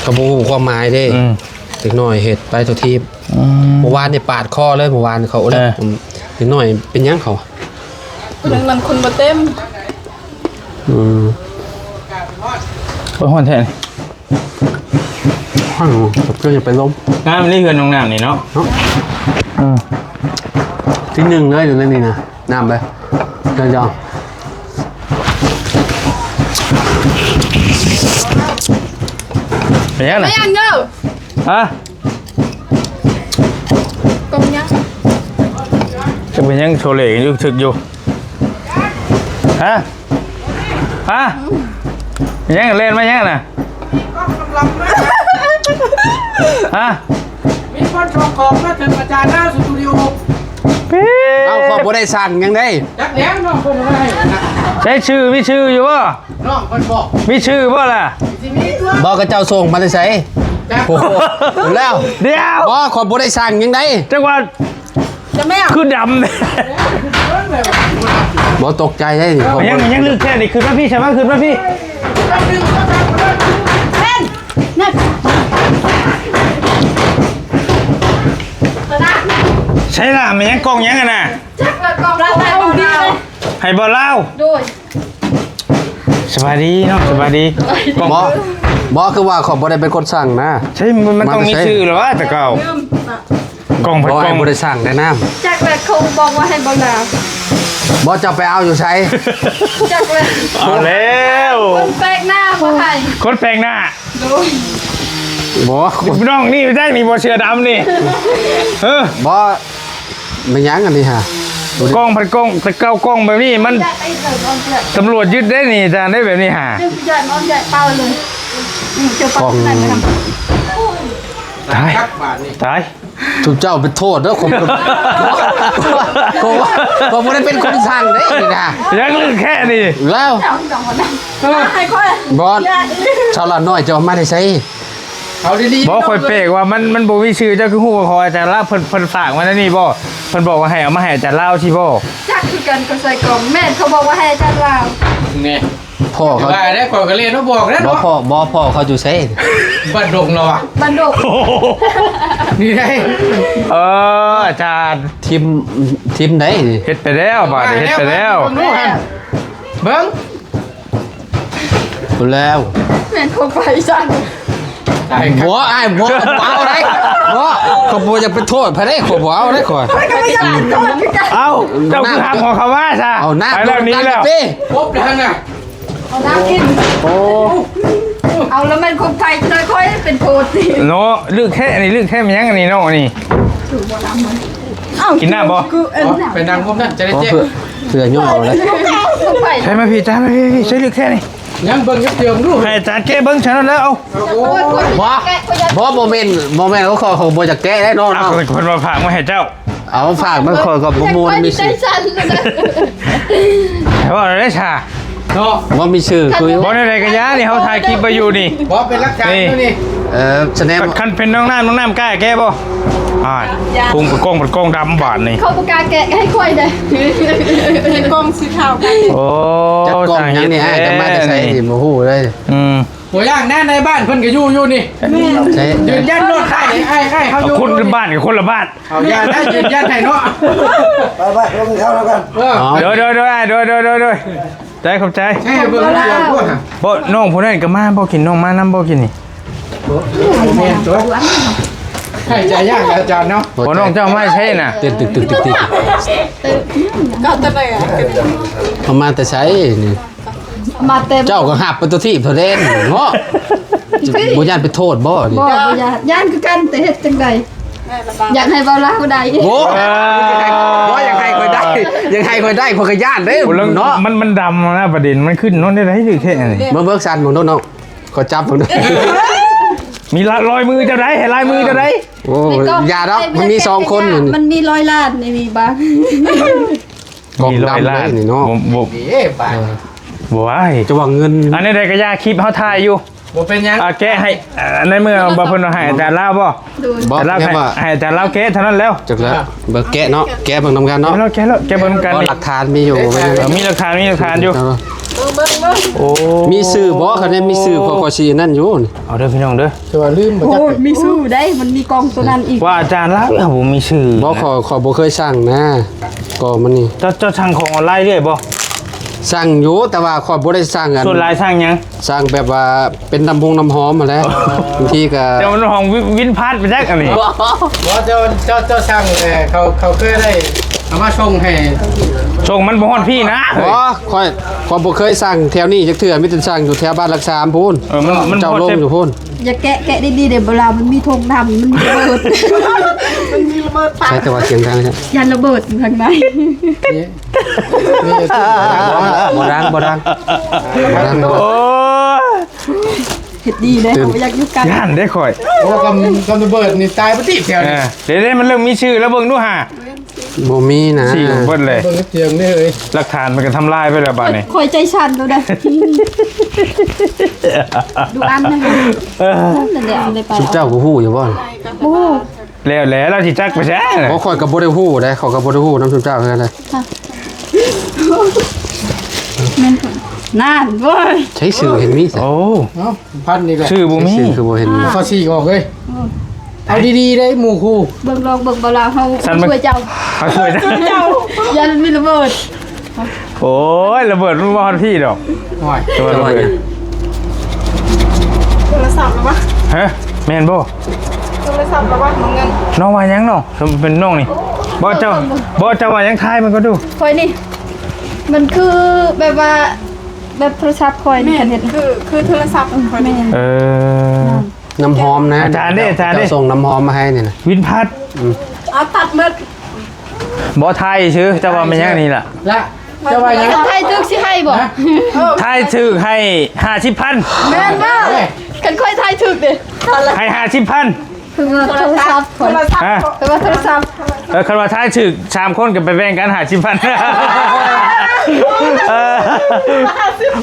ເຂົາບໍ່ຮູ້ຄວາມໝາຍເດ້ ອືມ ເດັກນ້ອຍເຮັດໄປທົ່ວທີບ ອືມ ເມື່ອວານນີ້ປາດຄໍເລີຍ ເມື່ອວານເຂົາ ເອີ ເດັກນ້ອຍເປັນຫຍັງເຂົາ ເລື່ອງນັ້ນຄົນບໍ່ເຕັມ ອືມ ໂອ້ຍ ຮ້ອນແທ້ อืม เพื่อนอย่าไปล้ม งามเลยเฮือนน้องน้ำนี่เนาะ เนาะ อืม ที่หนึ่งเลยอยู่ในนี่นะ น้ำไป เดี๋ยวๆ เป็นยังไง ไม่ยังเด้อ ฮะ กงยัง จะเป็นยังโชเลกันอยู่ ถึกอยู่ ฮะ ฮะ ยังเล่นมายังน่ะ ฮะ มีคนส่งของมาถึงอาจารย์ลาวสตูดิโอ เอ้า ข้อยบ่ได้สั่งหยังเด้ จักแล้วน้องเพิ่นเอามาให้ ใช้ชื่อ มีชื่ออยู่บ่ น้องเพิ่นบอก มีชื่อบ่ล่ะ สิมีตัว บ่ เขาเจ้าส่งมาแต่ไส จัก โอ้โห แล้ว เดี๋ยว บ่ ข้อยบ่ได้สั่งหยังเด้ จังหวัด จะแม่ คือดำ บ่ตกใจได้นี่ ยัง ยังลึกแค่นี้ ขึ้นมาพี่ ใช่ไหม ขึ้นมาพี่ ใช่ล่ะ มันยังกล่องยังอะนะ จักละกล่องละลายบ่ลาว ให้บ่ลาว โดย สบายดีเนาะ สบายดี บ่ บ่ คือว่าข้อยบ่ได้เป็นคนสั่งนะ ใช่ มัน มันต้องมีชื่อหรือว่าแต่เก่า ลืม กล่องผัดกล่อง บ่ได้สั่งได้น้ำ จักแหละ เขาบอกว่าให้บ่ลาว บ่ เจ้าไปเอาอยู่ไส จักแหละ เอาแล้ว คนแปลกหน้าบ่ให้ คนแปลกหน้า โดย บ่ น้องนี่แท้นี่บ่ เสื้อดำนี่ เออ บ่ แม่นหยังอันนี้ฮะ กล่องผัดกล่อง แต่เก่ากล่องแบบนี้มัน ตำรวจยึดได้นี่ อาจารย์ ได้แบบนี้ฮะ เจ้าผู้ใหญ่น้องใหญ่เป่าเลย อืม เจ้าเป่า ของ นั่นนะ ตาย ตาย ทุกเจ้าไปโทษเด้อ ผม ผม ผมบ่ได้เป็นคนสั่งเด้นี่นะ ยังลึกแค่นี้ แล้ว เจ้าดอกนะ ให้ค่อย บอส ชาวละน้อยจะเอามาได้ไส เอาดีๆ บ่ ค่อยแปลกว่ามัน มันบ่มีชื่อ เจ้าคือฮู้ว่าของอาจารย์ลาว เพิ่น เพิ่นฝากมาแนวนี้บ่ เพิ่นบอกว่าให้เอามาให้อาจารย์ลาวสิบ่ จักคือกัน เขาใส่กล่อง แม่นเขาบอกว่าให้อาจารย์ลาว นี่ พ่อเขา ว่าได้ ข้อยก็เลยมาบอกแล้ว บ่ เนาะ พ่อ บ่ พ่อเขาอยู่ไส บ้านดงเหรอวะ บ้านดง นี่ไง เออ อาจารย์ ทีม ทีมไหนนี่ เฮ็ดไปแล้ว บาดนี้เฮ็ดไปแล้ว เบิ่งดูหั่น เบิ่ง แล้ว แม่นของไผซั่น บ่ อ้าย บ่ เอาได้ บ่ ข้อยบ่อยากไปโทษไผได้ ข้อยบ่เอาได้ ข้อย ข้อยก็บ่อยากโทษคือกัน เอ้า เจ้าคือหักของเขาว่าซะ เอาหน้า ไปแล้ว หนีแล้ว ครบแล้วนะ เอาน้ำกิน โอ้ เอาแล้วมันของไผ เจ้าค่อยเป็นโทษสิ เนาะ ลึกแค่นี้ ลึกแค่มันยังอันนี้เนาะนี่ เอ้า กินน้ำบ่ คือเอิ้นน้ำ ไปนั่งพวกนั้นจะได้เจ็บ เพื่อ เพื่อย่อเอาเลย ของไผ ใช่ไหมพี่ จ้าไหมพี่ พี่ ใช่ลึกแค่นี้ ยังเบิ่งยังเตรียมดู ให้อาจารย์แก้เบิ่งฉันแล้ว เอา โอ้ย บ่ บ่ บ่แม่น บ่แม่น เขาขอ เขาบ่อยากแก้ได้เนาะ เอา เพิ่นว่าฝากมาให้เจ้า เอาฝากมา ข้อยก็บ่ม่วนมีสิ ใจสั่นเลยนะ ให้ว่าได้ซะเนาะ บ่มีชื่อคือ บ่ได้ใดก็อย่านี่ เฮาถ่ายคลิปไว้อยู่นี่ บ่เป็นหลักฐานอยู่นี่ เออ แสดง คัน คันเป็นน้องน้ำ น้องน้ำกล้าแก้บ่ อ่า อย่า พุงเป็นกล้อง เป็นกล้องดำบาดนี่ เขาบ่กล้าแกะให้ค่อยเด้ เป็นกล้องสีขาวกัน โอ้ จักกล้องหยังนี่ อ้ายจะมาแต่ไสนี่ บ่ฮู้เลย อืม บ่ย่างแน่ ในบ้านเพิ่นก็อยู่ อยู่นี่ ใช่ ยืนยันโลด อ้าย อ้าย อ้าย เขาอยู่ คนละบ้านกับคนละบ้าน เอาอย่าได้ยืนยันให้เนาะ ไปๆ ลงกินข้าวแล้วกัน เออ โดย โดย โดย โดย โดย โดย โดย ใจขอบใจ ให้เบิ่งเดียวพูดฮะ บ่ น้องผู้นั้นก็มาบ่กิน น้องมานำบ่กินนี่ แม่นตัว ให้ใจยากอาจารย์เนาะ บ่ น้องเจ้ามาใช่น่ะ ตึก ตึก ตึก ตึก ตึก ก็ตะไหนอะ เขามาแต่ไสนี่ มาแต่ เจ้าก็หับไปตัวทีบเท่าเด่นเนาะ บ่ย่านไปโทษบ่นี่ บ่ บ่ย่าน ย่านคือกัน แต่เฮ็ดจั่งใด อยากให้เว้าลาวได้ โอ้ เออ บ่ อยากให้ข้อยได้ อยากให้ข้อยได้ ข้อยก็ย่านเด้ โอ้ แล้ว เนาะ มัน มันดำนะ ประเด็นมันขึ้นโน่นได้ได๋ ถือแค่นี้ มาเบิ่งสั่นเบิ่งโน่นเนาะ ขอจับเบิ่งโน่น มีละ รอยมือเจ้าใด๋ ให้ลายมือเจ้าใด๋ โอ้ ในกล้อง อย่าดอก มันมีสองคน มันมีร้อยล้าน นี่มีบ้าง กล้องดำเลยนี่เนาะ บ่ บ่ เอ้ย บาด เออ บ่ว่า จะว่าเงิน อันนี้ใด๋ก็อย่า คลิปเฮาถ่ายอยู่ บ่เป็นหยัง อ่ะ แกะให้ อ่า ในเมื่อบ่เพิ่นว่าให้อาจารย์ลาวบ่ โดย บ่ อาจารย์ลาว แม่นว่า ให้ ให้อาจารย์ลาวแกะเท่านั้นแล้ว จักแล้ว เบิ่งแกะเนาะ แกะเบิ่งนำกันเนาะ แกะแล้ว แกะเบิ่งนำกัน บ่ นี่ หลักฐานมีอยู่ เออ มีหลักฐาน มีหลักฐานอยู่ เออ เบิ่ง เบิ่ง เบิ่ง โอ้ มีชื่อบ่ คันนี้มีชื่อ ข้อย ข้อยสินั่นอยู่นี่ เอาเด้อพี่น้องเด้อ แต่ว่าลืมบ่จัก โอ้ย มีชื่อได้ มันมีกล่องตัวนั้นอีก ว่าอาจารย์ลาวบ่มีชื่อ บ่ ข้อย ข้อยบ่เคยสั่งนะ ก็มันนี่ เจ้า เจ้าสั่งของออนไลน์เรื่อยบ่ ສັ່ງຢູ່ ແຕ່ວ່າຂ້ອຍບໍ່ໄດ້ສັ່ງອັນ ສ່ວນຫຼາຍສັ່ງຫຍັງ? ສັ່ງແບບວ່າເປັນນ້ຳຫົງນ້ຳຫອມຫັ້ນແຫຼະ ບາງທີກໍ ແຕ່ມັນຫ້ອງວິນ ວິນພັດໄປຈັກອັນນີ້ ບໍ່ ເຈົ້າ ເຈົ້າ ເຈົ້າສັ່ງ ເອີ ເຂົາ ເຂົາເຄີຍໄດ້ເອົາມາສົ່ງໃຫ້ ສົ່ງມັນບໍ່ຮອດພີ້ນະ ບໍ່ ຂ້ອຍ ຂ້ອຍບໍ່ເຄີຍສັ່ງແຖວນີ້ຈັກເທື່ອ ມີແຕ່ສັ່ງຢູ່ແຖວບ້ານຫຼັກສາມພຸ້ນ ເອີ ມັນ ມັນເຈົ້າລົງຢູ່ພຸ້ນ ຢ່າແກະ ແກະດີໆເດ້ ເວລາມັນມີຖົງນ້ຳ ມັນມີລະເບີດ ມັນມີລະເບີດປາກ ໃຊ່ ແຕ່ວ່າສຽງດັງແທ້ ຢ້ານລະເບີດຢູ່ຂ້າງໃນ ບໍ່ດັງ ບໍ່ດັງ ບໍ່ດັງ ໂອ້ຍ ເຮັດດີເດ້ ເຮົາບໍ່ຢາກຢູ່ໃກ້ ຢ້ານເດ້ຂ້ອຍ ໂອ້ ກຳ ກຳລະເບີດນີ້ຕາຍບໍ່ຕິແຖວນີ້ ເອີ ເດ້ໆ ມັນເລີ່ມມີຊື່ແລ້ວ ເບິ່ງດູຫາ ບໍ່ມີນະ ຊີ້ເບິດເລີຍ ເບິ່ງເຕີງເດ້ເອີຍ ຫຼັກຖານມັນກໍທຳລາຍໄປແລ້ວບາດນີ້ ຂ້ອຍໃຈສັ່ນແລ້ວເດ້ ດູອັນນັ້ນ ເອີ ນັ້ນແຫຼະ ຊິໄດ້ໄປ ຊຸມເຈົ້າກໍຮູ້ຢູ່ບໍ່? ບໍ່ຮູ້ ແລ້ວແຫຼະ ລາວຊິຈັກໄປໃສ ບໍ່ ຂ້ອຍກໍບໍ່ໄດ້ຮູ້ເດ້ ຂ້ອຍກໍບໍ່ໄດ້ຮູ້ນຳຊຸມເຈົ້າຄືກັນເດ້ ນັ້ນ ໂອ້ຍ ໃຊ້ຊື່ເຫັນມີ ໂອ້ ເອົ້າ ພັນນີ້ແຫຼະ ຊື່ບໍ່ມີ ຊື່ຄືບໍ່ເຫັນ ເຂົາຊີ້ອອກເລີຍ ເອົາດີໆເດ້ໝູ່ຄູ່ ເບິ່ງລອງເບິ່ງ ບໍ່ລາວເຮົາຊ່ວຍເຈົ້າ ເຮົາຊ່ວຍເຈົ້າ ຢ້ານມີລະເບີດ ໂອ້ຍ ລະເບີດມັນບໍ່ຮອດພີ້ດອກ ໂອ້ຍ ແຕ່ວ່າລະເບີດ ໂທລະສັບລະວະ ຮະ ແມ່ນບໍ່? ໂທລະສັບລະວະ ນ້ອງເງິນ ນ້ອງວ່າຫຍັງນ້ອງ? ເປັນນ້ອງນີ້ ບໍ່ ເຈົ້າ ບໍ່ ເຈົ້າວ່າຫຍັງ? ຖ່າຍມັນກໍດູ ຂ້ອຍນີ້ ມັນຄືແບບວ່າ ແບບໂທລະສັບຂ້ອຍນີ້ ແມ່ນ ຄັນເຮັດ ຄື ຄືໂທລະສັບຂ້ອຍນີ້ ແມ່ນ ເອີ ນ້ຳຫອມນະ ອາຈານເດ້ ອາຈານເດ້ ເຈົ້າສົ່ງນ້ຳຫອມມາໃຫ້ນີ້ນະ ວິນພັດ ອືມ ເອົາຕັດໝົດ ບໍ່ ຖ່າຍຊື່ ເຈົ້າວ່າແມ່ນຫຍັງນີ້ລະ ລະ ເຈົ້າວ່າຫຍັງ? ຄັນຖ່າຍຖືກຊິໃຫ້ບໍ່? ຮະ? ເອີ ຖ່າຍຖືກໃຫ້ຫ້າສິບພັນ ແມ່ນບໍ່? ເອີ ຄັນຂ້ອຍຖ່າຍຖືກເດ້ ໃຫ້ຫ້າສິບພັນ ຄືວ່າໂທລະສັບ ໂທລະສັບ ຮະ? ຄືວ່າໂທລະສັບ ເອີ ຄັນວ່າຖ່າຍຖືກສາມຄົນກໍໄປແບ່ງກັນຫ້າສິບພັນ ເອີ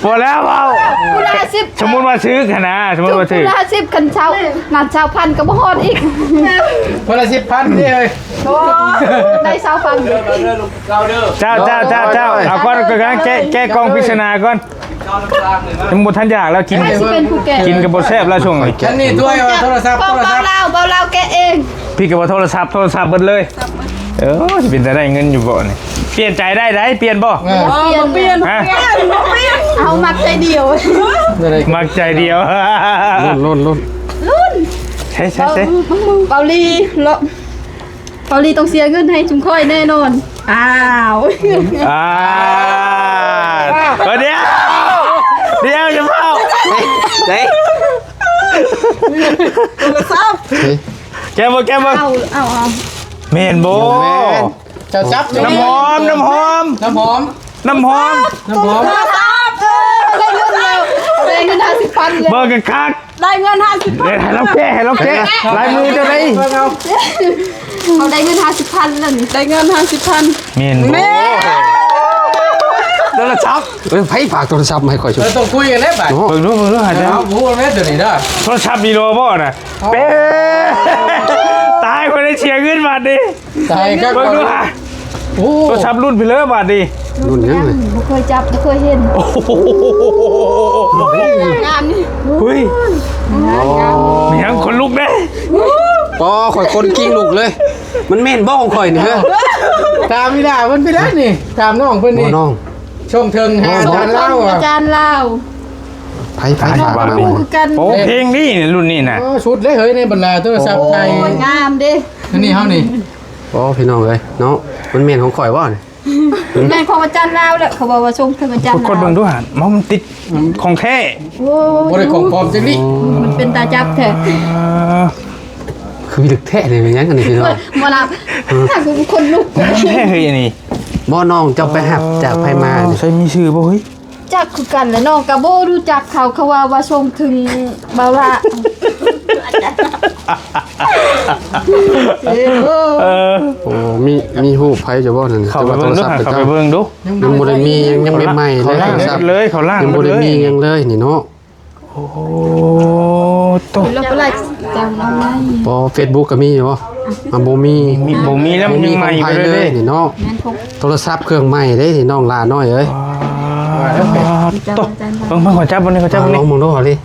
ບໍ່ແລ້ວເວົ້າ ຜູ້ລະຫ້າສິບ ສົມມຸດວ່າຖືກຫັ້ນນະ ສົມມຸດວ່າຖືກ ຜູ້ລະຫ້າສິບ ຄັນເຊົາ ນັ້ນຊາວພັນກໍບໍ່ຮອດອີກ ຄົນລະສິບພັນເດ້ເອີຍ ໂອ້ ໄດ້ຊາວພັນ ເຈົ້າ ເຈົ້າ ເຈົ້າ ເຈົ້າ ເອົາກ່ອນ ແກະ ແກະກ່ອງພິດສະໜາກ່ອນ ຍັງບໍ່ທັນຢາກແລ້ວ ກິນ ໃຜຊິເປັນຜູ້ແກະ ກິນກໍບໍ່ແຊບແລ້ວຊ່ວງນີ້ ອັນນີ້ດ້ວຍວ່າໂທລະສັບ ຂອງ ໂທລະສັບ ເບົາລາວ ເບົາລາວແກະເອງ ພີ່ກໍວ່າໂທລະສັບ ໂທລະສັບເບິດເລີຍ ເອີຍ ຊິເປັນຕາໄດ້ເງິນຢູ່ບໍ່ນີ້ ປ່ຽນໃຈໄດ້ ໄດ້ປ່ຽນບໍ່ ເອີ ບໍ່ປ່ຽນ ຮະ ບໍ່ປ່ຽນ ເຮົາມັກໃຈດຽວ ມັກໃຈດຽວ ລຸ້ນ ລຸ້ນ ລຸ້ນ ລຸ້ນ ໃຊ່ ໃຊ່ ໃຊ່ ເບົາລີ ເກົາຫຼີຕ້ອງເສຍເງິນໃຫ້ຊຸມຂ້ອຍແນ່ນອນ ອ້າວ ອ້າວ ດຽວ ດຽວ ຢ່າເວົ້າ ໃສ່ ໂທລະສັບ ແກະເບິ່ງ ແກະເບິ່ງ ເອົາ ເອົາ ເອົາ ແມ່ນບໍ່? ແມ່ນ ເຈົ້າຈັບ ນ້ຳຫອມ ນ້ຳຫອມ ນ້ຳຫອມ ນ້ຳຫອມ ນ້ຳຫອມ ໂທລະສັບ ເອີ ໄດ້ເງິນແລ້ວ ໄດ້ເງິນຫ້າສິບພັນແລ້ວ ເບິ່ງຄັກໆ ໄດ້ເງິນຫ້າສິບພັນ ເອີ ໃຫ້ລາວແກະ ໃຫ້ລາວແກະ ລາຍມືເຈົ້າໃດ ເຮົາໄດ້ເງິນຫ້າສິບພັນແລ້ວນີ້ ໄດ້ເງິນຫ້າສິບພັນ ແມ່ນບໍ່ ແມ່ນ ໂທລະສັບ ເອີ ໃຜຝາກໂທລະສັບມາໃຫ້ຂ້ອຍຊຸ ເອີ ຕ້ອງຄຸຍກັນແລ້ວບາດ ເນາະ ເບິ່ງດູ ເບິ່ງດູ ຫາເຈົ້າ ເອົາ ຮູ້ແລ້ວຕົວນີ້ເດີ ໂທລະສັບນີ້ໂລບໍ່ນະ ເປ້ ຕາຍ ຂ້ອຍໄດ້ເສຍເງິນບາດນີ້ ຕາຍຄັກ ເບິ່ງດູຫາ ໂອ້ ໂທລະສັບລຸ້ນພີ້ເລີບາດນີ້ ລຸ້ນຫຍັງເລີຍ ບໍ່ເຄີຍຈັບ ບໍ່ເຄີຍເຫັນ ໂອ້ໂຫ ງາມນີ້ ເຮີ້ຍ ງາມ ງາມ ມີຫຍັງ ຂົນລຸກເດ້ ປໍ ຂ້ອຍຂົນກິ້ງລຸກເລີຍ ມັນແມ່ນບໍ່ຂອງຂ້ອຍນີ້ ເຮີ້ຍ ຖາມອີ່ຫຼ້າເພິ່ນໄປແລ້ວນີ້ ຖາມນ້ອງເພິ່ນນີ້ ບໍ່ນ້ອງ ສົ່ງເຖິງຫາອາຈານລາວ ອາຈານລາວ ໃຜ ໃຜ ຕາຍ ຝາກມາ ບໍ່ຮູ້ຄືກັນ ໂອ້ ເພງນີ້ລຸ້ນນີ້ນະ ເອີ ສຸດເລີຍເຮີ້ຍ ໃນບັນດາໂທລະສັບໄທ ໂອ້ຍ ງາມເດ້ ອັນນີ້ເຮົານີ້ ໂອ້ ພີ່ນ້ອງເອີຍເນາະ ມັນແມ່ນຂອງຂ້ອຍບໍ່ນີ້ ແມ່ນຂອງອາຈານລາວແຫຼະ ເຂົາເວົ້າວ່າສົ່ງເຖິງອາຈານລາວ ກົດເບິ່ງດູຫັ້ນ ມັນຕິດຂອງແທ້ ໂອ້ຍ ບໍ່ໄດ້ຂອງປອມຈັກນິດ ມັນເປັນຕາຈັບແທ້ ອ່າ ຄືລຶກແທ້ນີ້ ແມ່ນຫຍັງອັນນີ້ພີ່ນ້ອງ ບໍ່ລັບ ອືມ ຖ້າກູຄົນລຸກ ແທ້ເຮີ້ຍອັນນີ້ ບໍ່ ນ້ອງເຈົ້າໄປຮັບຈາກໃຜມານີ້ ໃສ່ມີຊື່ບໍ່ເຮີ້ຍ? ຈັກຄືກັນແຫຼະ ນ້ອງກໍບໍ່ຮູ້ຈັກເຂົາ ເຂົາວ່າ ວ່າສົ່ງເຖິງເບົາລາ ເອີ ໂອ້ ມີ ມີຮູບໃຜຢູ່ບໍ່ນັ້ນ ເຂົ້າໄປເບິ່ງດູ ເຈົ້າວ່າໂທລະສັບເຂົາເຈົ້າ ເຂົ້າໄປເບິ່ງດູ ຍັງບໍ່ໄດ້ມີ ຍັງ ຍັງໃໝ່ໆເລີຍ ໂທລະສັບເລີຍ ເຂົາລ້າງ ຍັງບໍ່ໄດ້ມີຫຍັງເລີຍນີ້ເນາະ ໂອ້ໂຕ ລາວກໍໄລ່ຈາກເອົາໄວ້ ບໍ່ ເຟສບຸກກໍມີຢູ່ບໍ່ ອ່ະ ມັນບໍ່ມີ ມີ ບໍ່ມີແລ້ວ ບໍ່ມີຂອງໃຜເລີຍນີ້ເນາະ ແມ່ນ ໂທລະສັບເຄື່ອງໃໝ່ເດ້ນີ້ ນ້ອງຫຼ້ານ້ອຍເອີຍ ປາດໂຕ ເບິ່ງ ເບິ່ງ ຂໍຈັບເບິ່ງນີ້ ຂໍຈັບເບິ່ງນີ້ ລອງເບິ່ງດູ ເອົາເລີຍ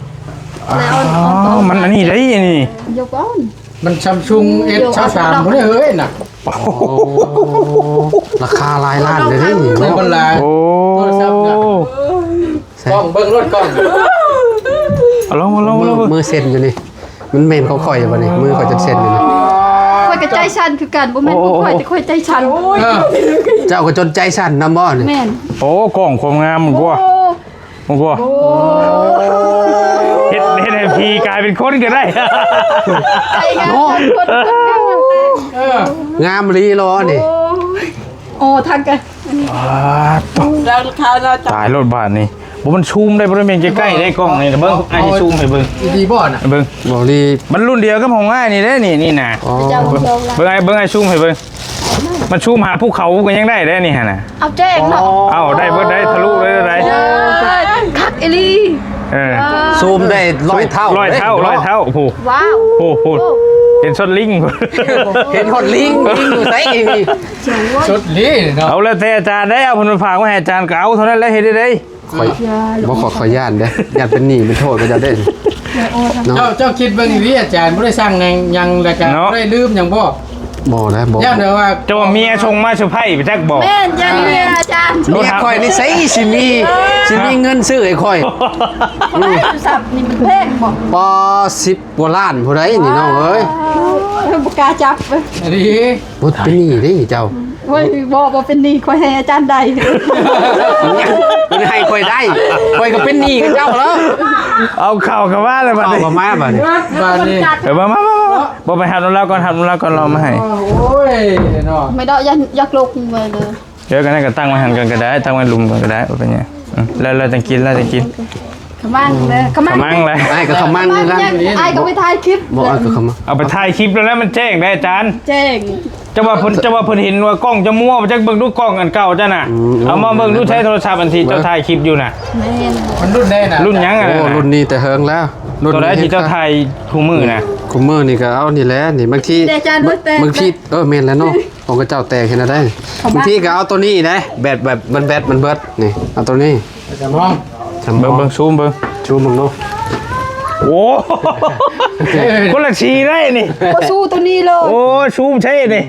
ອໍ ມັນອັນນີ້ເດ້ນີ້ ຍົກອອກ ມັນຊຳຊຸງເອັສຊາວສາມພຸ້ນເດ້ເຮີ້ຍນະ. ໂອ້ ລາຄາຫຼາຍລ້ານເດ້ນີ້ເນາະ. ໂອ້ ໂທລະສັບນະ ກ້ອງເບິ່ງໂລດກ້ອງ. ເອົາລອງ ເອົາລອງ ເອົາລອງ ມື ມືເຊັນຢູ່ນີ້. ມັນແມ່ນຂອງຂ້ອຍຢູ່ບໍ່ນີ້? ມືຂ້ອຍຈົນເຊັນຢູ່ນີ້. ຂ້ອຍກໍໃຈສັ່ນຄືກັນ. ບໍ່ແມ່ນຂອງຂ້ອຍ ແຕ່ຂ້ອຍໃຈສັ່ນ. ເອີ ເຈົ້າກໍຈົນໃຈສັ່ນນຳບໍ່ນີ້? ແມ່ນ. ໂອ້ ກ້ອງຄວາມງາມມັນກວ່າ ໂອ້ ມັນກວ່າ ໂອ້ ເຮັດ ເຮັດໃຫ້ຜີກາຍເປັນຄົນກໍໄດ້. ເອີ ງາມອີ່ຫຼີຫຼໍນີ້. ໂອ້ ໂອ້ ທັງກັນ ອ່າ ຕາຍໂລດບາດນີ້. ບໍ່ ມັນຊູມໄດ້ບໍ່? ແມ່ນໃກ້ໆໄດ້ກ້ອງນີ້. ເບິ່ງ ອ້າຍຊິຊູມໃຫ້ເບິ່ງ. ດີບໍ່ນະ? ເບິ່ງ ບໍ່ດີ. ມັນລຸ້ນດຽວກັບຂອງອ້າຍນີ້ເດ້ນີ້ ນີ້ນະ. ອໍ ເບິ່ງ ອ້າຍ ເບິ່ງ ອ້າຍຊູມໃຫ້ເບິ່ງ. ມັນຊູມຫາພູເຂົາກໍຍັງໄດ້ເດ້ນີ້ຫັ້ນນະ. ເອົາແຈ້ງເນາະ. ເອົາ ໄດ້ເບິດ ໄດ້ທະລຸເລີຍ ໄດ້. ເອີ ຄັກອີ່ຫຼີ. ເອີ ຊູມໄດ້ຮ້ອຍເທົ່າ ຮ້ອຍເທົ່າ ຮ້ອຍເທົ່າ. ໂອ້ ວ້າວ ໂອ້ ໂອ້ ເຫັນສົດລິງ ເຫັນຮອດລິງ. ລິງຢູ່ໃສນີ້? ສົດລີເນາະ. ເອົາ ແລ້ວແຕ່ອາຈານໄດ໋. ເອົາ ເພິ່ນຝາກໄວ້ໃຫ້ອາຈານກໍເອົາເທົ່ານັ້ນແຫຼະ. ເຮັດໄດ້ ຂ້ອຍ ບໍ່ ຂ້ອຍ ຂ້อยຢ້ານເດ້ ຢ້ານເປັນໜີ້ເປັນໂທດເຂົາເຈົ້າເດ້. ເນາະ ເຈົ້າ ເຈົ້າຄິດເບິ່ງດີ ອາຈານບໍ່ໄດ້ສັ່ງຫຍັງ ແລ້ວກໍ ເນາະ ບໍ່ໄດ້ລືມຫຍັງບໍ່? ບໍ່ນະ ບໍ່ ຢ້ານແບບວ່າ ເຈົ້າວ່າເມຍສົ່ງມາເຊີໄພໄປຈັກບໍ່? ແມ່ນ ຢ້ານເມຍອາຈານ. ເມຍຂ້ອຍນີ້ໃສຊິມີ ເອີ ຊິມີເງິນຊື້ໃຫ້ຂ້ອຍ? ໂທລະສັບນີ້ມັນແພງບໍ່? ປາ ສິບກວ່າລ້ານພຸ້ນໃດ໋ນີ້ ນ້ອງເອີຍ. ເອີ ບໍ່ກ້າຈັບ. ອັນນີ້ ບໍ່ເປັນໜີ້ເດ້ເຈົ້າ. ໂອ້ຍ ບໍ່ ບໍ່ເປັນໜີ້ ຂ້ອຍໃຫ້ອາຈານໄດ້. ເພິ່ນໃຫ້ຂ້ອຍໄດ້ ຂ້ອຍກໍເປັນໜີ້ເຂົາເຈົ້າແລ້ວ. ເອົາເຂົ້າກໍມາແລ້ວບາດນີ້ ເຂົ້າກໍມາບາດນີ້ ບາດນີ້. ເອີ ມາ ມາ ມາ ມາ ບໍ່ ໄປຮັບນຳລາວກ່ອນ ຮັບນຳລາວກ່ອນ ລອງມາໃຫ້. ໂອ້ຍເນາະ ແມ່ດອກ ຢ່າ ຢ່າໂກກເລີຍເດີ. ເອີ ກໍນັ້ນກໍຕັ້ງໄວ້ຫັ້ນກ່ອນກໍໄດ້ ຕັ້ງໄວ້ລຸ່ມກ່ອນກໍໄດ້ ບໍ່ເປັນຫຍັງ. ອືມ ແລ້ວ ແລ້ວຈັ່ງກິນ ແລ້ວຈັ່ງກິນ. ຂະມັງເດີ ຂະມັງ ຂະມັງເລີຍ. ອ້າຍກໍຂະມັງຄືກັນ. ອ້າຍກໍໄປຖ່າຍຄລິບ. ບໍ່ ອ້າຍກໍຂະມັງ. ເອົາໄປຖ່າຍຄລິບແລ້ວ ແລ້ວມັນແຈ້ງໄດ໋ອາຈານ. ແຈ້ງ. ເຈົ້າວ່າເພິ່ນ ເຈົ້າວ່າເພິ່ນເຫັນວ່າກ້ອງເຈົ້າມົວ ບໍ່ຈັກເບິ່ງດູກ້ອງອັນເກົ່າເຈົ້ານະ. ອືມ ເອົາມາເບິ່ງດູໃຊ້ໂທລະສັບອັນທີ່ເຈົ້າຖ່າຍຄລິບຢູ່ນະ. ແມ່ນ. ມັນລຸ້ນໃດນະ? ລຸ້ນຫຍັງອັນນັ້ນນະ? ໂອ້ ລຸ້ນນີ້ແຕ່ເຫິງແລ້ວ. ລຸ້ນນີ້ທີ່ເຈົ້າຖ່າຍຄູ່ມື້ນະ? ຄູ່ມື້ນີ້ກໍເອົານີ້ແຫຼະ ນີ້ ບາງທີ ບາງທີ ເອີ ແມ່ນແລ້ວເນາະ. ຂອງເຂົາເຈົ້າແຕກເຫັນແນວໃດ? ບາງທີກໍເອົາໂຕນີ້ໄດ໋ ແບດ ແບດ ມັນແບດ ມັນເບິດ ນີ້ ເອົາໂຕນີ້. ຈຳລອງ ຈຳລອງ ເບິ່ງ ເບິ່ງ ຊູມເບິ່ງ ຊູມເບິ່ງດູ. ໂອ້ ຄົນລະສີໄດ໋ນີ້. ບໍ່ສູ້ໂຕນີ້ໂລດ. ໂອ້ ຊູມເທ່ນີ້.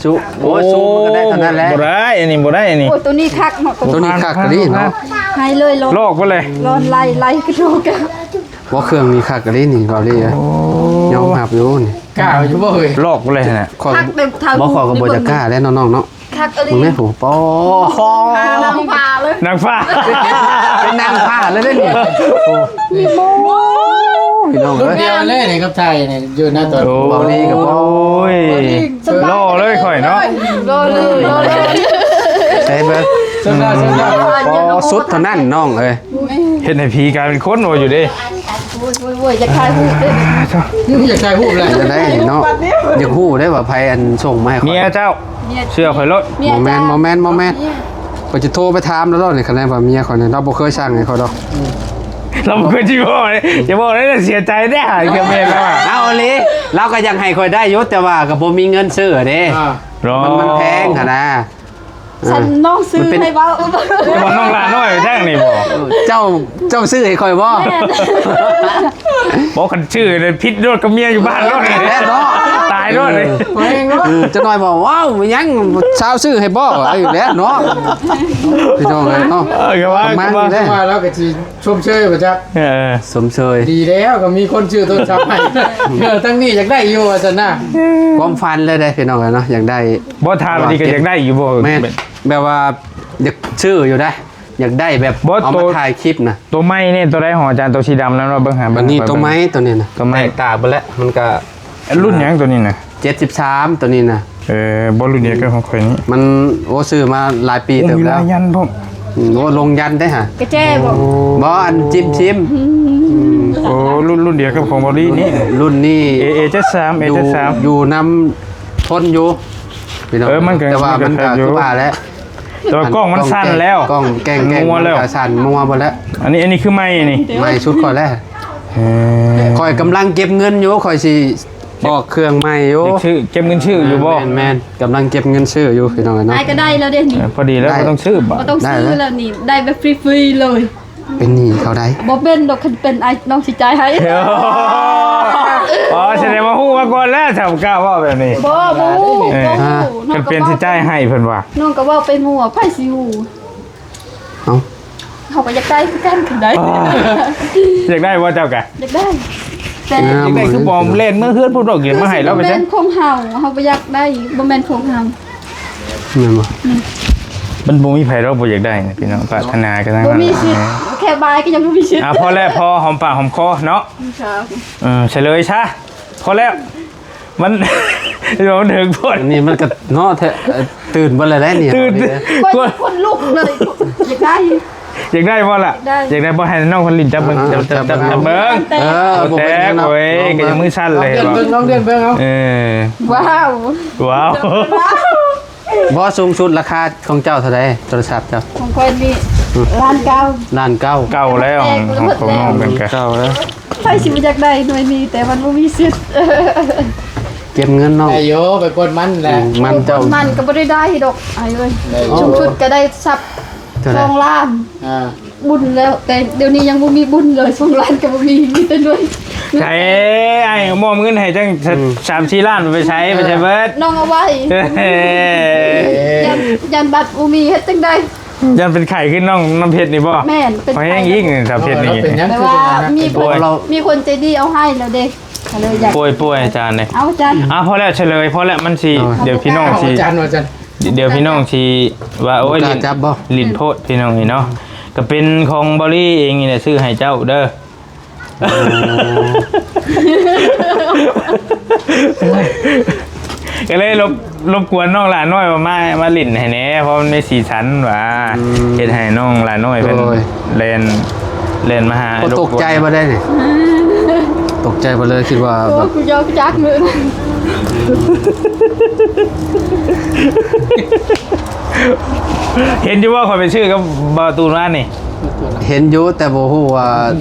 ຊູມ ໂອ້ຍ ຊູມມັນກໍໄດ້ເທົ່ານັ້ນແຫຼະ. ບໍ່ໄດ້ ອັນນີ້ບໍ່ໄດ້ ອັນນີ້. ໂອ້ຍ ໂຕນີ້ຄັກເນາະ ໂຕນີ້ຄັກອີ່ຫຼີເນາະ. ໃຫ້ເລີຍ ລອກໄປເລີຍ ລອນໄລ່ ໄລ່ກະດູກ. ບໍ່ ເຄື່ອງນີ້ຄັກອີ່ຫຼີນີ້ ເວົ້າດີ. ໂອ້ ຍອມຮັບຢູ່ນີ້. ກ້າຢູ່ບໍ່ເອີຍ? ລອກໄປເລີຍຫັ້ນນະ. ຂ້ອຍ ບໍ່ ຂ້ອຍກໍບໍ່ຢາກກ້າແຫຼະນ້ອງໆເນາະ. ຄັກອີ່ຫຼີ. ເບິ່ງແມ່ໂຫ ປໍ ນາງຟ້າເລີຍ ນາງຟ້າ ເປັນນາງຟ້າເລີຍເດ້ນີ້. ໂອ້ ພີ່ນ້ອງເອີຍ ລຸ້ນດຽວກັນເລີຍນີ້ກັບໄທນີ້ ຢູ່ນະຕອນ. ໂອ້ ເວົ້າດີກໍພໍ. ໂອ້ຍ ຫຼໍ່ເລີຍຂ້ອຍເນາະ. ຫຼໍ່ເລີຍ ຫຼໍ່ເລີຍ. ໃສ່ເບິ່ງ ສຸດເທົ່ານັ້ນ ປໍ ສຸດເທົ່ານັ້ນນ້ອງເອີຍ. ເຮັດໃຫ້ຜີກາຍເປັນຄົນບໍ່ຢູ່ເດ້. ໂອ້ຍ ໂອ້ຍ ໂອ້ຍ ຢາກຖ່າຍຮູບເດ້. ຢາກຖ່າຍຮູບແຫຼະ. ຈະໄດ້ເນາະ ຢາກຮູ້ເດ້ວ່າໃຜອັນສົ່ງມາໃຫ້ຂ້ອຍ. ເມຍເຈົ້າ ເຊື່ອຂ້ອຍໂລດ. ບໍ່ແມ່ນ ບໍ່ແມ່ນ ບໍ່ແມ່ນ. ຂ້ອຍຈະໂທໄປຖາມລາວໂລດນີ້ ຄັນວ່າເມຍຂ້ອຍນີ້ ລາວບໍ່ເຄີຍສັ່ງໃຫ້ຂ້ອຍດອກ. ລາວບໍ່ເຄີຍຊິບອກເດ້ ຢ່າບອກເດ້ ເສຍໃຈເດ້. ຫາ ເອີ ເອົາອີ່ຫຼີ ລາວກໍຢາກໃຫ້ຂ້ອຍໄດ້ຢູ່ ແຕ່ວ່າກໍບໍ່ມີເງິນຊື້ເດ້. ມັນ ມັນແພງຫັ້ນນະ. ເອີ ຊັ້ນນ້ອງຊື້ໃຫ້ເວົ້າ. ເຈົ້າວ່ານ້ອງຫຼ້ານ້ອຍແທ້ນີ້ບໍ່? ເຈົ້າ ເຈົ້າຊື້ໃຫ້ຂ້ອຍບໍ່? ແມ່ນ. ບໍ່ ຄັນຊື້ນີ້ຜິດໂລດກັບເມຍຢູ່ບ້ານໂລດນີ້ແຫຼະເນາະ. ຕາຍໂລດນີ້. ເອີ ຈັກໜ້ອຍບອກ ວ້າວ ຫຍັງ ສາວຊື້ໃຫ້ບໍ່ ອີກແລ້ວເນາະ. ພີ່ນ້ອງເອີຍເນາະ. ເອີ ກໍວ່າ ປະມານນີ້ແຫຼະ ວ່າແລ້ວກໍຊິ ຊົມເຊີຍບໍ່ຈັກ. ເອີ ຊົມເຊີຍ ດີແລ້ວ ກໍມີຄົນຊື້ໂທລະສັບໃຫ້. ເອີ ທາງນີ້ຢາກໄດ້ຢູ່ວ່າຊັ້ນນະ. ຄວາມຝັນເລີຍເດ້ພີ່ນ້ອງເອີຍເນາະ ຢາກໄດ້. ບໍ່ ຖ້າວ່າດີກໍຢາກໄດ້ຢູ່ບໍ່? ແມ່ນ ແບບວ່າຢາກຊື້ຢູ່ໄດ໋ ຢາກໄດ້ແບບ ບໍ່ ເອົາມາຖ່າຍຄລິບນະ. ໂຕໃໝ່ນີ້ ໂຕໃດຂອງອາຈານ? ໂຕສີດຳນັ້ນບໍ່? ເບິ່ງຫາ ເບິ່ງ ອັນນີ້ໂຕໃໝ່ ໂຕນີ້ນະ ໂຕໃໝ່. ແຕກຕາເບິດແລ້ວ ມັນກໍ ລຸ້ນຫຍັງໂຕນີ້ນະ? ເຈັດສິບສາມ ໂຕນີ້ນະ. ເອີ ບໍ່ລຸ້ນດຽວກັບຂອງຂ້ອຍນີ້. ມັນ ໂອ້ ຊື້ມາຫຼາຍປີເຕີບແລ້ວ. ໂອ້ ມີລາຍຍັນພ້ອມ. ອືມ ໂອ້ ລົງຍັນເດ້ຫະ. ກະແຈບໍ່? ບໍ່ ອັນຈິ້ມໆ. ອືມ ໂອ້ ລຸ້ນ ລຸ້ນດຽວກັບຂອງເບົາລີນີ້. ລຸ້ນນີ້ ເອ ເອ ເຈັດສິບສາມ ເອ ເຈັດສິບສາມ ຢູ່ນຳທົນຢູ່ພີ່ນ້ອງ. ເອີ ມັນກໍ ແຕ່ວ່າມັນກໍຄືວ່າແຫຼະ ແຕ່ວ່າກ້ອງມັນສັ່ນແລ້ວ ກ້ອງແກ້ງໆ ມັນກໍສັ່ນມົວເບິດແລ້ວ. ອັນນີ້ ອັນນີ້ຄືໃໝ່ນີ້ ໃໝ່ສຸດຂ້ອຍແລ້ວ. ເອີ ຂ້ອຍກຳລັງເກັບເງິນຢູ່ ຂ້ອຍຊິອອກເຄື່ອງໃໝ່ຢູ່. ຢາກຊື້ ເກັບເງິນຊື້ຢູ່ບໍ່? ແມ່ນໆ ກຳລັງເກັບເງິນຊື້ຢູ່ພີ່ນ້ອງເອີຍເນາະ. ອ້າຍກໍໄດ້ແລ້ວເດ້ນີ້. ເອີ ພໍດີແລ້ວ ບໍ່ຕ້ອງຊື້ບາດ ບໍ່ຕ້ອງຊື້ແລ້ວນີ້ ໄດ້ແບບຟຣີໆເລີຍ. ເປັນໜີ້ເຂົາໄດ໋. ບໍ່ເປັນດອກ ຄັນເປັນອ້າຍນ້ອງຊິຈ່າຍໃຫ້. ໂອ້ ອໍ ສະແດງວ່າຮູ້ມາກ່ອນແລ້ວ ເຈົ້າບໍ່ກ້າເວົ້າແບບນີ້. ບໍ່ ບໍ່ຮູ້ ເອີ ບໍ່ຮູ້. ຄັນປ່ຽນຊິຈ່າຍໃຫ້ເພິ່ນວ່າ ນ້ອງກໍເວົ້າໄປໝູ່ ໃຜຊິຮູ້? ເອົ້າ ເຮົາກໍຢາກໄດ້ຄືກັນ ຄັນໄດ້. ອໍ ຢາກໄດ້ບໍ່ເຈົ້າກະ? ຢາກໄດ້ ແຕ່ ຢາກໄດ້ຄືບໍ່ແລ່ນເມືອເຮືອນພຸ້ນດອກ ເກັບມາໃຫ້ລາວໄປຊະ. ບໍ່ແມ່ນຂອງເຮົາ ເຮົາບໍ່ຢາກໄດ້ ບໍ່ແມ່ນຂອງເຮົາ. ແມ່ນບໍ່? ອືມ ມັນບໍ່ມີໃຜດອກບໍ່ຢາກໄດ້ນະ ພີ່ນ້ອງ ປາດຖະໜາກັນທັງນັ້ນ. ບໍ່ມີສິດ ແຄ່ບາຍກໍຍັງບໍ່ມີສິດ. ອ່າ ພໍແລ້ວ ພໍຫອມປາກຫອມຄໍເນາະ. ເອີ ສະເຫຼີຍຊະ ພໍແລ້ວ ມັນ ມັນເຖິງໂພດ. ອັນນີ້ມັນກໍເນາະແທ້ ຕື່ນເບິດແລ້ວແຫຼະນີ້ ຕື່ນ ຄົນ ຄົນລຸກເລີຍ ຢາກໄດ້ ຢາກໄດ້ບໍ່ລະ? ຢາກໄດ້ ຢາກໄດ້ບໍ່? ໃຫ້ນ້ອງເພິ່ນຫຼິ້ນ ຈັບເບິ່ງ ອ່າ ຈັບ ຈັບ ຈັບ ຈັບເບິ່ງ. ເອີ ໂອເຄ ໂອ້ຍ ກໍຍັງມືສັ່ນເລີຍ. ເບິ່ງ ລອງເລື່ອນເບິ່ງເອົາ. ເອີ ວ້າວ ວ້າວ ບໍ່ ສູງສຸດລາຄາຂອງເຈົ້າເທົ່າໃດ ໂທລະສັບເຈົ້າ? ຂອງຂ້ອຍນີ້ ອືມ ລ້ານເກົ້າ ລ້ານເກົ້າ. ເກົ່າແລ້ວ ຂອງ ຂອງນ້ອງເພິ່ນກະ ເກົ່າແລ້ວ. ໃຜຊິບໍ່ຢາກໄດ້ໜ່ວຍນີ້ ແຕ່ມັນບໍ່ມີສິດ. ເກັບເງິນນ້ອງ ໄດ້ຢູ່ ໄປປົນມັນແຫຼະ. ອືມ ມັນເຈົ້າ ປົນມັນກໍບໍ່ໄດ້ໄດ້ດອກອ້າຍເອີຍ. ໄດ້ຢູ່ ສູງສຸດກໍໄດ້ຊັບ ເທົ່າໃດ? ສອງລ້ານ. ອ່າ ບຸນແລ້ວ ແຕ່ດຽວນີ້ຍັງບໍ່ມີບຸນເລີຍ ສອງລ້ານກໍບໍ່ມີ ມີແຕ່ໜ່ວຍ. ໃສ ອ້າຍມອບເງິນໃຫ້ຈັ່ງ ອືມ ສາມສີ່ລ້ານ ໄປໃສ ໄປໃສເບິດ? ນ້ອງເອົາໄວ້ ຢ້ານ ຢ້ານບັດບໍ່ມີເຮັດຈັ່ງໃດ? ຢ້ານເປັນໄຂ້ຄືນ້ອງນ້ຳເພັດນີ້ບໍ່? ແມ່ນ ເປັນໄຂ້ ແຮງອີກນີ້ ສາວເພັດນີ້. ແຕ່ວ່າມີຄົນ ມີຄົນໃຈດີເອົາໃຫ້ແລ້ວເດ້ ກໍເລີຍຢາກ ປ່ວຍໆ ອາຈານເດ້. ເອົາອາຈານ ອ່າ ພໍແລ້ວ ສະເຫຼີຍ ພໍແລ້ວ ມັນຊິ ເອົາ ດຽວພີ່ນ້ອງຊິ ອາຈານ ອາຈານ ດຽວພີ່ນ້ອງຊິວ່າ ໂອ້ຍ ບໍ່ກ້າຈັບບໍ່? ຫຼິ້ນ ຫຼິ້ນໂພດ ພີ່ນ້ອງນີ້ເນາະ. ກໍເປັນຂອງບາວລີເອງນີ້ແຫຼະ ຊື້ໃຫ້ເຈົ້າເດີ. ອໍ ກໍເລີຍລົບ ລົບກວນນ້ອງຫຼານ້ອຍວ່າມາ ມາຫຼິ້ນໃຫ້ແດ່ ເພາະມັນມີສີສັນວ່າ. ອືມ ເຮັດໃຫ້ນ້ອງຫຼານ້ອຍເພິ່ນ ໂດຍ ແລ່ນ ແລ່ນມາຫາ. ບໍ່ຕົກໃຈບໍ່ໄດ້ນີ້? ຕົກໃຈບໍ່ເລີຍ ຄິດວ່າ ໂອ້ ແບບ ກູຢອກຈັກມື້ ເຫັນຢູ່ບໍ່ ຂ້ອຍໄປຊື້ກັບບ່າວຕູນວານນີ້? ເຫັນຢູ່ ແຕ່ບໍ່ຮູ້ວ່າ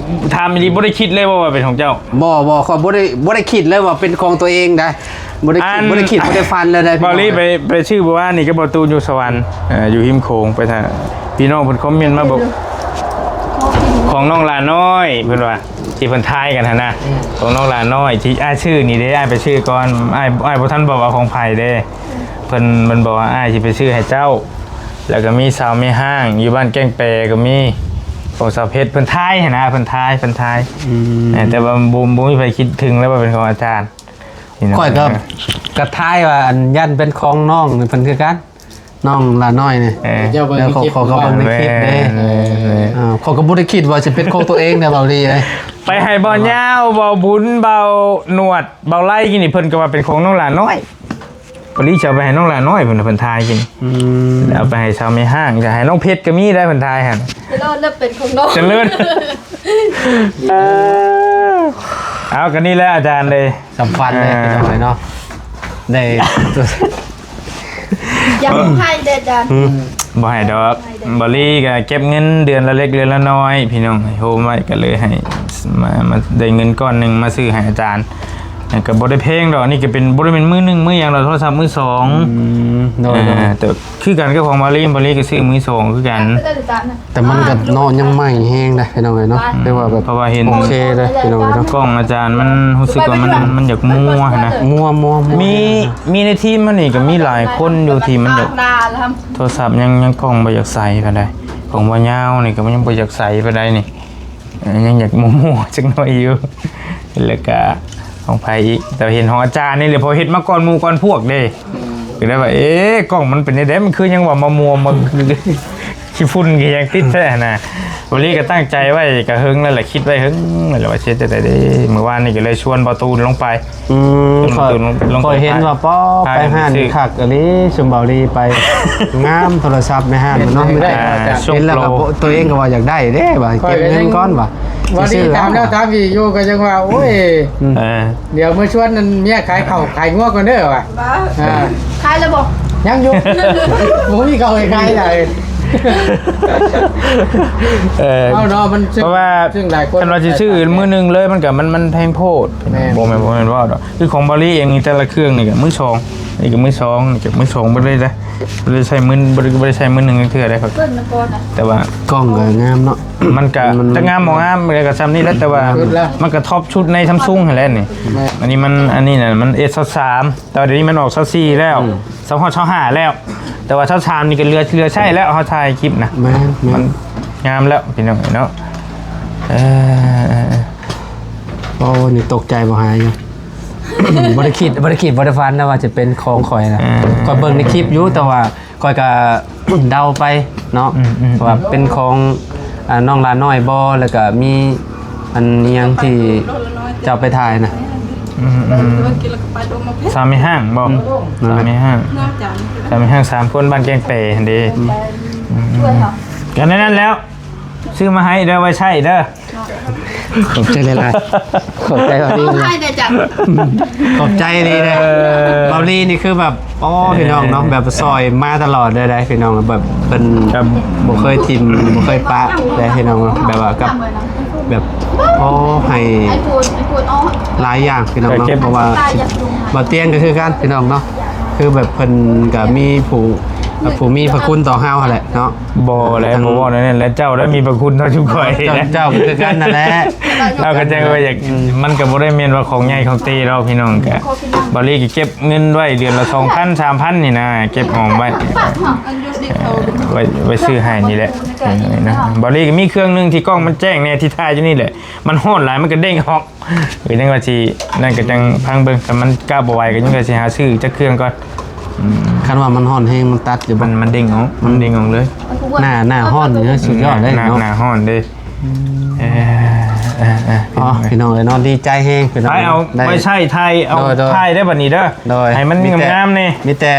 ຖາມອີ່ຫຼີ ບໍ່ໄດ້ຄິດເລີຍບໍ່ວ່າເປັນຂອງເຈົ້າ? ບໍ່ ບໍ່ ຂ້ອຍບໍ່ໄດ້ ບໍ່ໄດ້ຄິດເລີຍວ່າເປັນຂອງຕົວເອງໄດ໋. ບໍ່ໄດ້ຄິດ ອັນ ບໍ່ໄດ້ຄິດ ບໍ່ໄດ້ຝັນເລີຍໄດ໋. ບ່າວລີໄປ ໄປຊື້ມື້ວານນີ້ກັບບ່າວຕູນຢູ່ສະຫວັນ ເອີ ຢູ່ຮິມໂຂງ ໄປຖ້າ ພີ່ນ້ອງເພິ່ນຄອມເມັນມາບອກ ຂອງນ້ອງຫຼ້ານ້ອຍ ເພິ່ນວ່າ ທີ່ເພິ່ນທາຍກັນຫັ້ນນະ. ອືມ ຂອງນ້ອງຫຼ້ານ້ອຍ ທີ່ອ້າຍຊື້ນີ້ເດ້ ອ້າຍໄປຊື້ກ່ອນ ອ້າຍ ອ້າຍບໍ່ທັນບອກວ່າຂອງໃຜເດ້. ເພິ່ນ ເພິ່ນບອກວ່າ ອ້າຍຊິໄປຊື້ໃຫ້ເຈົ້າ. ແລ້ວກໍມີສາວແມ່ຮ້າງຢູ່ບ້ານແກ້ງແປກໍມີ ຂອງສາວເພັດ ເພິ່ນທາຍຫັ້ນນະ ເພິ່ນທາຍ ເພິ່ນທາຍ. ອືມ ເອີ ແຕ່ວ່າບໍ່ ບໍ່ມີໃຜຄິດເຖິງເລີຍວ່າເປັນຂອງອາຈານ. ຂ້ອຍກໍ ກໍທາຍວ່າ ອັນ ຢ້ານເປັນຂອງນ້ອງເພິ່ນຄືກັນ ນ້ອງຫຼ້ານ້ອຍນີ້. ເອີ ເຈົ້າເບິ່ງ ແລ້ວ ໃນຄລິບ ເຂົາ ເຂົາກໍເບິ່ງໃນຄລິບເດ້. ເອີ ເອີ ເອີ ເອີ ເອີ ເອີ ເອີ ເອີ ເອີ ເອີ ເອີ ເອີ ເອີ ເອີ ເອີ ຂ້ອຍກໍບໍ່ໄດ້ຄິດວ່າຊິເປັນຂອງຕົວເອງນະ ບ່າວລີເອີຍ. ໄປໃຫ້ບ່າວຍາວ ບ່າວບຸນ ບ່າວໜວດ ບ່າວໄລກິນນີ້ ເພິ່ນກໍວ່າເປັນຂອງນ້ອງຫຼ້ານ້ອຍ. ພໍດີຈະເອົາໄປໃຫ້ນ້ອງຫຼ້ານ້ອຍເພິ່ນ ເພິ່ນທາຍກິນ. ອືມ ແລ້ວເອົາໄປໃຫ້ສາວແມ່ຮ້າງ ຈະໃຫ້ນ້ອງເພັດກໍມີໄດ້ ເພິ່ນທາຍຫັ້ນ. ຈະລອດແລ້ວເປັນຂອງນ້ອງ ຈະເລີນ. ເອົາ ກໍນີ້ແຫຼະອາຈານເດ້ ສຳຄັນເດ້ ອ່າ ພີ່ນ້ອງເອີຍເນາະ ໄດ້ ຢ່າຮ້ອງໄຫ້ເດີອາຈານ. ອືມ ບໍ່ໃຫ້ດອກ. ບໍ່ໃຫ້ເດີ ບ່າວລີກໍເກັບເງິນເດືອນລະເລັກເດືອນລະນ້ອຍ ພີ່ນ້ອງ ໃຫ້ໂຮມໄວ້ ກໍເລີຍໃຫ້ ມາ ມາໄດ້ເງິນກ້ອນໜຶ່ງມາຊື້ໃຫ້ອາຈານ. ແຕ່ກໍບໍ່ໄດ້ແພງດອກ ອັນນີ້ກໍເປັນ ບໍ່ໄດ້ເປັນມືໜຶ່ງມືຫຍັງດອກ ໂທລະສັບມືສອງ. ອືມ ໂດຍ ເອີ ໂດຍ ແຕ່ຄືກັນກັບຂອງບ່າວລີ ບ່າວລີກໍຊື້ມືສອງຄືກັນ. ແຕ່ມັນກໍເນາະ ຍັງໃໝ່ແຮງເດ້ພີ່ນ້ອງເອີຍເນາະ. ອືມ ແຕ່ວ່າແບບ ເພາະວ່າເຫັນ ໂອເຄເດ້ພີ່ນ້ອງເອີຍເນາະ. ກ້ອງອາຈານມັນຮູ້ສຶກວ່າມັນ ມັນຢາກມົວຫັ້ນນະ ມົວໆໆ. ມີ ມີໃນທີມເຮົານີ້ກໍມີຫຼາຍຄົນຢູ່ທີ່ມັນຢາກ ໂທລະສັບຍັງ ຍັງກ້ອງບໍ່ຢາກໃສປານໃດ. ຂອງບ່າວຍາວນີ້ກໍຍັງບໍ່ຢາກໃສປານໃດນີ້ ເອີ ຍັງຢາກມົວໆຈັກໜ້ອຍຢູ່. ແລ້ວກະຂອງໃຜອີກ ແຕ່ເຫັນຂອງອາຈານນີ້ແຫຼະ ເພາະເຮັດມາກ່ອນໝູ່ກ່ອນພວກເດ້. ອືມ ກໍໄດ້ວ່າ ເອ ກ້ອງມັນເປັນແນວໃດ ມັນຄືຍັງວ່າມາມົວ ມາຂີ້ຝຸ່ນ ຄືຍັງຕິດແທ້ຫັ້ນນະ. ບ່າວລີກໍຕັ້ງໃຈໄວ້ ກໍເຫິງແລ້ວແຫຼະ ຄິດໄວ້ເຫິງແລ້ວວ່າຊິເຮັດຈັ່ງໃດເດ້. ມື້ວານນີ້ກໍເລີຍຊວນບ່າວຕູນລົງໄປ. ອືມ ຂ້ອຍ ຂ້ອຍເຫັນວ່າ ປ້ອ ໄປຮ້ານຄັກອີ່ຫຼີ ຊຸມບ່າວລີໄປ ງາມ ໂທລະສັບໃນຮ້ານເນາະ. ເຫັນແລ້ວກໍ ຕົວເອງກໍວ່າຢາກໄດ້ເດ້ ວ່າເກັບເງິນກ່ອນວ່າ ວ່າດີ ຊິຊື້ ຖາມແລ້ວຖາມອີກຢູ່ ກໍຍັງວ່າ ໂອ້ຍ ອືມ ເອີ ດຽວມາຊວນອັນເມຍຂາຍເຂົ້າຂາຍງົວກ່ອນເດີວ່າ. ອ່າ ຂາຍແລ້ວບໍ່? ຍັງຢູ່ ບໍ່ມີເຂົ້າໃຫ້ຂາຍໃດ. ເອີ ເອົາເນາະ ມັນ ເພາະວ່າ ຊຶ່ງຫຼາຍຄົນ ຄັນວ່າຊິຊື້ມື້ໜຶ່ງເລີຍ ມັນກໍ ມັນ ມັນແພງໂພດ. ແມ່ນ ບໍ່ແມ່ນ ບໍ່ແມ່ນເວົ້າດອກ ຄືຂອງບ່າວລີເອງນີ້ ແຕ່ລະເຄື່ອງນີ້ກໍມືສອງ. ນີ້ກໍມືສອງ ນີ້ກໍມືສອງເບິດເລີຍເດ້ ບໍ່ໄດ້ໃຊ້ມື ບໍ່ໄດ້ ບໍ່ໄດ້ໃຊ້ມືໜຶ່ງຈັກເທື່ອເດ້. ເບິ່ງນຳກ່ອນນະ ແຕ່ວ່າ ກ້ອງກໍງາມເນາະ ມັນກໍ ມັນ ຈະງາມບໍ່ງາມກໍຊ່ຳນີ້ແຫຼະ ແຕ່ວ່າ ເບິດແລ້ວ ມັນກໍທັອບຊຸດໃນ Samsung ຫັ້ນແຫຼະນີ້. ແມ່ນ ອັນນີ້ມັນ ອັນນີ້ນະ ມັນ S ຊາວສາມ ແຕ່ວ່າດຽວນີ້ມັນອອກ ຊາວສີ່ ແລ້ວ ອືມ ຊາວ ຮອດ ຊາວຫ້າ ແລ້ວ ແຕ່ວ່າ ຊາວສາມ ນີ້ກໍເຫຼືອ ເຫຼືອໃຊ້ແລ້ວ ເຮົາຖ່າຍຄລິບນະ. ແມ່ນໆ ມັນງາມແລ້ວພີ່ນ້ອງເອີຍເນາະ. ເອີ ໂອ້ ນີ້ຕົກໃຈບໍ່ຫາຍຢູ່ ບໍ່ໄດ້ຄິດ ບໍ່ໄດ້ຄິດ ບໍ່ໄດ້ຝັນນະວ່າຈະເປັນຂອງຂ້ອຍນະ. ເອີ ຂ້ອຍເບິ່ງໃນຄລິບຢູ່ ແຕ່ວ່າຂ້ອຍກໍເດົາໄປເນາະ ອືມໆໆ ວ່າເປັນຂອງ ອ່າ ນ້ອງຫຼານ້ອຍບໍ່ ແລ້ວກໍມີອັນຫຍັງທີ່ເຈົ້າໄປຖ່າຍນະ. ອືມໆ ສາມີຫ້າງບໍ່? ອືມ ສາມີຫ້າງ ສາມີຫ້າງສາມຄົນ ບ້ານແກ້ງແປຫັ້ນເດ້. ອືມໆ ກໍແນວນັ້ນແລ້ວ ຊື້ມາໃຫ້ເດີ ໄວ້ໃຊ້ເດີ. ຂອບໃຈຫຼາຍໆ ຂອບໃຈບາວລີ ໃຫ້ໄດ້ຈັງ ຂອບໃຈດີເດ້. ເອີ ບາວລີນີ້ຄືແບບ ໂອ້ ພີ່ນ້ອງເນາະ ແບບຊ່ອຍມາຕະຫຼອດເລີຍເດ້ພີ່ນ້ອງ ແບບເພິ່ນບໍ່ເຄີຍຖິ້ມ ບໍ່ເຄີຍປະເດ້ພີ່ນ້ອງເນາະ ແບບວ່າກັບ ແບບ ໂອ້ ໃຫ້ຫຼາຍຢ່າງພີ່ນ້ອງເນາະ. ເພາະວ່າບ່າວຕຽງກໍຄືກັນພີ່ນ້ອງເນາະ ຄືແບບເພິ່ນກໍມີຜູ້ ຜູ້ມີພະຄຸນຕໍ່ເຮົາຫັ້ນແຫຼະເນາະ. ບໍ່ແຫຼະ ບໍ່ເວົ້າແນວນັ້ນແຫຼະ ເຈົ້າໄດ້ມີພະຄຸນເທົ່າຊຸມຂ້ອຍ. ເຈົ້າ ເຈົ້າກໍຄືກັນນັ້ນແຫຼະ ເຮົາກໍຈັ່ງວ່າຢາກ ມັນກໍບໍ່ໄດ້ແມ່ນວ່າຂອງໃຫຍ່ຂອງເຕດອກພີ່ນ້ອງ. ກະ ບາວລີກໍເກັບເງິນໄວ້ເດືອນລະສອງພັນ ສາມພັນນີ້ນະ ເກັບອອມໄວ້ ໄວ້ ໄວ້ຊື້ໃຫ້ນີ້ແຫຼະ. ບາວລີກໍມີເຄື່ອງໜຶ່ງທີ່ກ້ອງມັນແຈ້ງແດ່ ທີ່ຖ່າຍຢູ່ນີ້ແຫຼະ ມັນຮ້ອນຫຼາຍມັນກໍເດ້ງອອກ. ກໍຍັງວ່າຊິ ນັ້ນກໍຈັ່ງຟັງເບິ່ງ ຄັນມັນກະບໍ່ໄຫວກໍຍັງວ່າຊິຫາຊື້ຈັກເຄື່ອງກ່ອນ. ອືມ ຄັນວ່າມັນຮ້ອນແຮງມັນຕັດຢູ່ບໍ່? ມັນ ມັນເດ້ງອອກ ມັນເດ້ງອອກເລີຍ. ໜ້າ ໜ້າຮ້ອນນີ້ສຸດຍອດເລີຍເນາະ ໜ້າຮ້ອນເດ້. ເອີ ເອີ ເອີ ອໍ ພີ່ນ້ອງເອີຍເນາະ ດີໃຈແຮງພີ່ນ້ອງ ໄປເອົາໄປໃຊ້ຖ່າຍ ເອົາ ໂດຍ ໂດຍ ຖ່າຍໄດ້ບັດນີ້ເດີ ໂດຍ ໃຫ້ມັນງາມໆແດ່ ມີແຕ່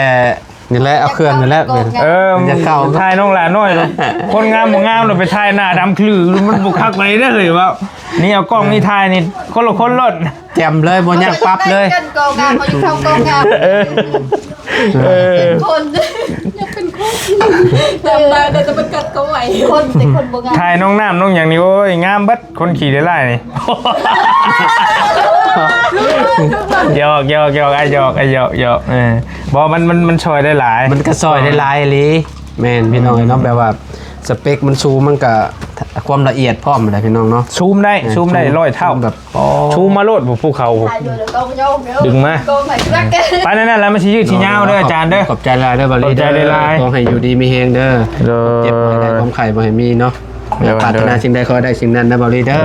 ນີ້ແຫຼະ ເອົາເຄື່ອງນີ້ແຫຼະ ເອີ ມັນຈະເຂົ້າ ຖ່າຍນ້ອງຫຼານ້ອຍ ຄົນງາມບໍ່ງາມ ແລ້ວໄປຖ່າຍໜ້າດຳຂະລື ມັນບໍ່ຄັກປານໃດເດີ. ເຮີ້ຍ ເວົ້ານີ້ ເອົາກ້ອງນີ້ຖ່າຍນີ້ ຄົນລະຄົນໂລດ ແຈ່ມເລີຍ ບໍ່ຍາກປັບເລີຍ. ເອີ ເອີ ຄົນ ຢາກເປັນຄົນ ຈຳໄດ້ແຕ່ມັນກັດເຂົາໄວ້ ຄົນ ແຕ່ຄົນບໍ່ງາມ ຖ່າຍນ້ອງນ້ຳນ້ອງຫຍັງນີ້ ໂອ້ຍ ງາມເບິດ. ຄົນຂີ້ຫຼາຍໆນີ້ ຫຍອກ ຫຍອກ ຫຍອກ ອ້າຍຫຍອກ ອ້າຍຫຍອກ ຫຍອກ ເອີ ບໍ່ ມັນ ມັນ ມັນຊ່ອຍໄດ້ຫຼາຍ ມັນກໍຊ່ອຍໄດ້ຫຼາຍອີ່ຫຼີ. ແມ່ນ ພີ່ນ້ອງເອີຍເນາະ ແບບວ່າສະເປັກມັນສູງ ມັນກໍຄວາມລະອຽດພ້ອມແຫຼະພີ່ນ້ອງເນາະ ຊູມໄດ້ ຊູມໄດ້ຮ້ອຍເທົ່າ ແບບ ຊູມມາໂລດ ພູເຂົາ ດຶງມາ ໄປນັ້ນແຫຼະ ມັນຊິຍືດຊິຍາວເດີອາຈານເດີ. ຂອບໃຈຫຼາຍເດີບາວລີ ຂອບໃຈຫຼາຍໆ ຂໍໃຫ້ຢູ່ດີມີແຮງເດີ ເຈັບບໍ່ໃຫ້ໄດ້ ຄວາມໄຂ້ບໍ່ໃຫ້ມີເນາະ. ແລ້ວປາດຖະໜາສິ່ງໃດຂໍໃຫ້ໄດ້ສິ່ງນັ້ນເດີບາວລີເດີ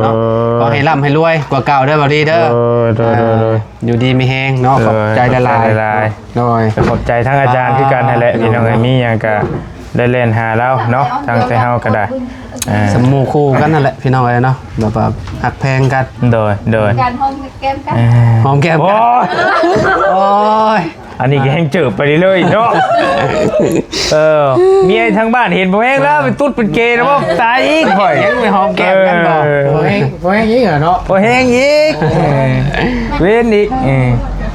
ເນາະ ຂໍໃຫ້ລ່ຳໃຫ້ລວຍກວ່າເກົ່າເດີບາວລີເດີ. ໂດຍ ໂດຍ ຢູ່ດີມີແຮງເນາະ ຂອບໃຈຫຼາຍໆ. ໂດຍ ຂອບໃຈທັງອາຈານຄືກັນຫັ້ນແຫຼະ ພີ່ນ້ອງເອີຍ ມີຫຍັງກະໄດ້ແລ່ນຫາລາວເນາະ ທາງແຕ່ເຮົາກະໄດ້ ອ່າ ສຳໝູ່ຄູ່ກັນຫັ້ນແຫຼະ ພີ່ນ້ອງເອີຍເນາະ ແບບວ່າຮັກແພງກັນ. ໂດຍ ໂດຍ ການຫອມແກ້ມກັນ ຫອມແກ້ມກັນ ໂອ້ຍ ອັນນີ້ກໍແຮ່ງເຈີບໄປເລື້ອຍໆເນາະ. ເອີ ເມຍທາງບ້ານເຫັນບໍ່ແຮງແລ້ວ ເປັນຕຸ້ດເປັນເກແລ້ວບໍ່ ຕາຍອີກຂ້ອຍ ຍັງໄປຫອມແກ້ມກັນບໍ່? ເອີ ບໍ່ແຮງ ບໍ່ແຮງອີກເນາະ ບໍ່ແຮງອີກ ເອີ ເວັນອີກ ເອີ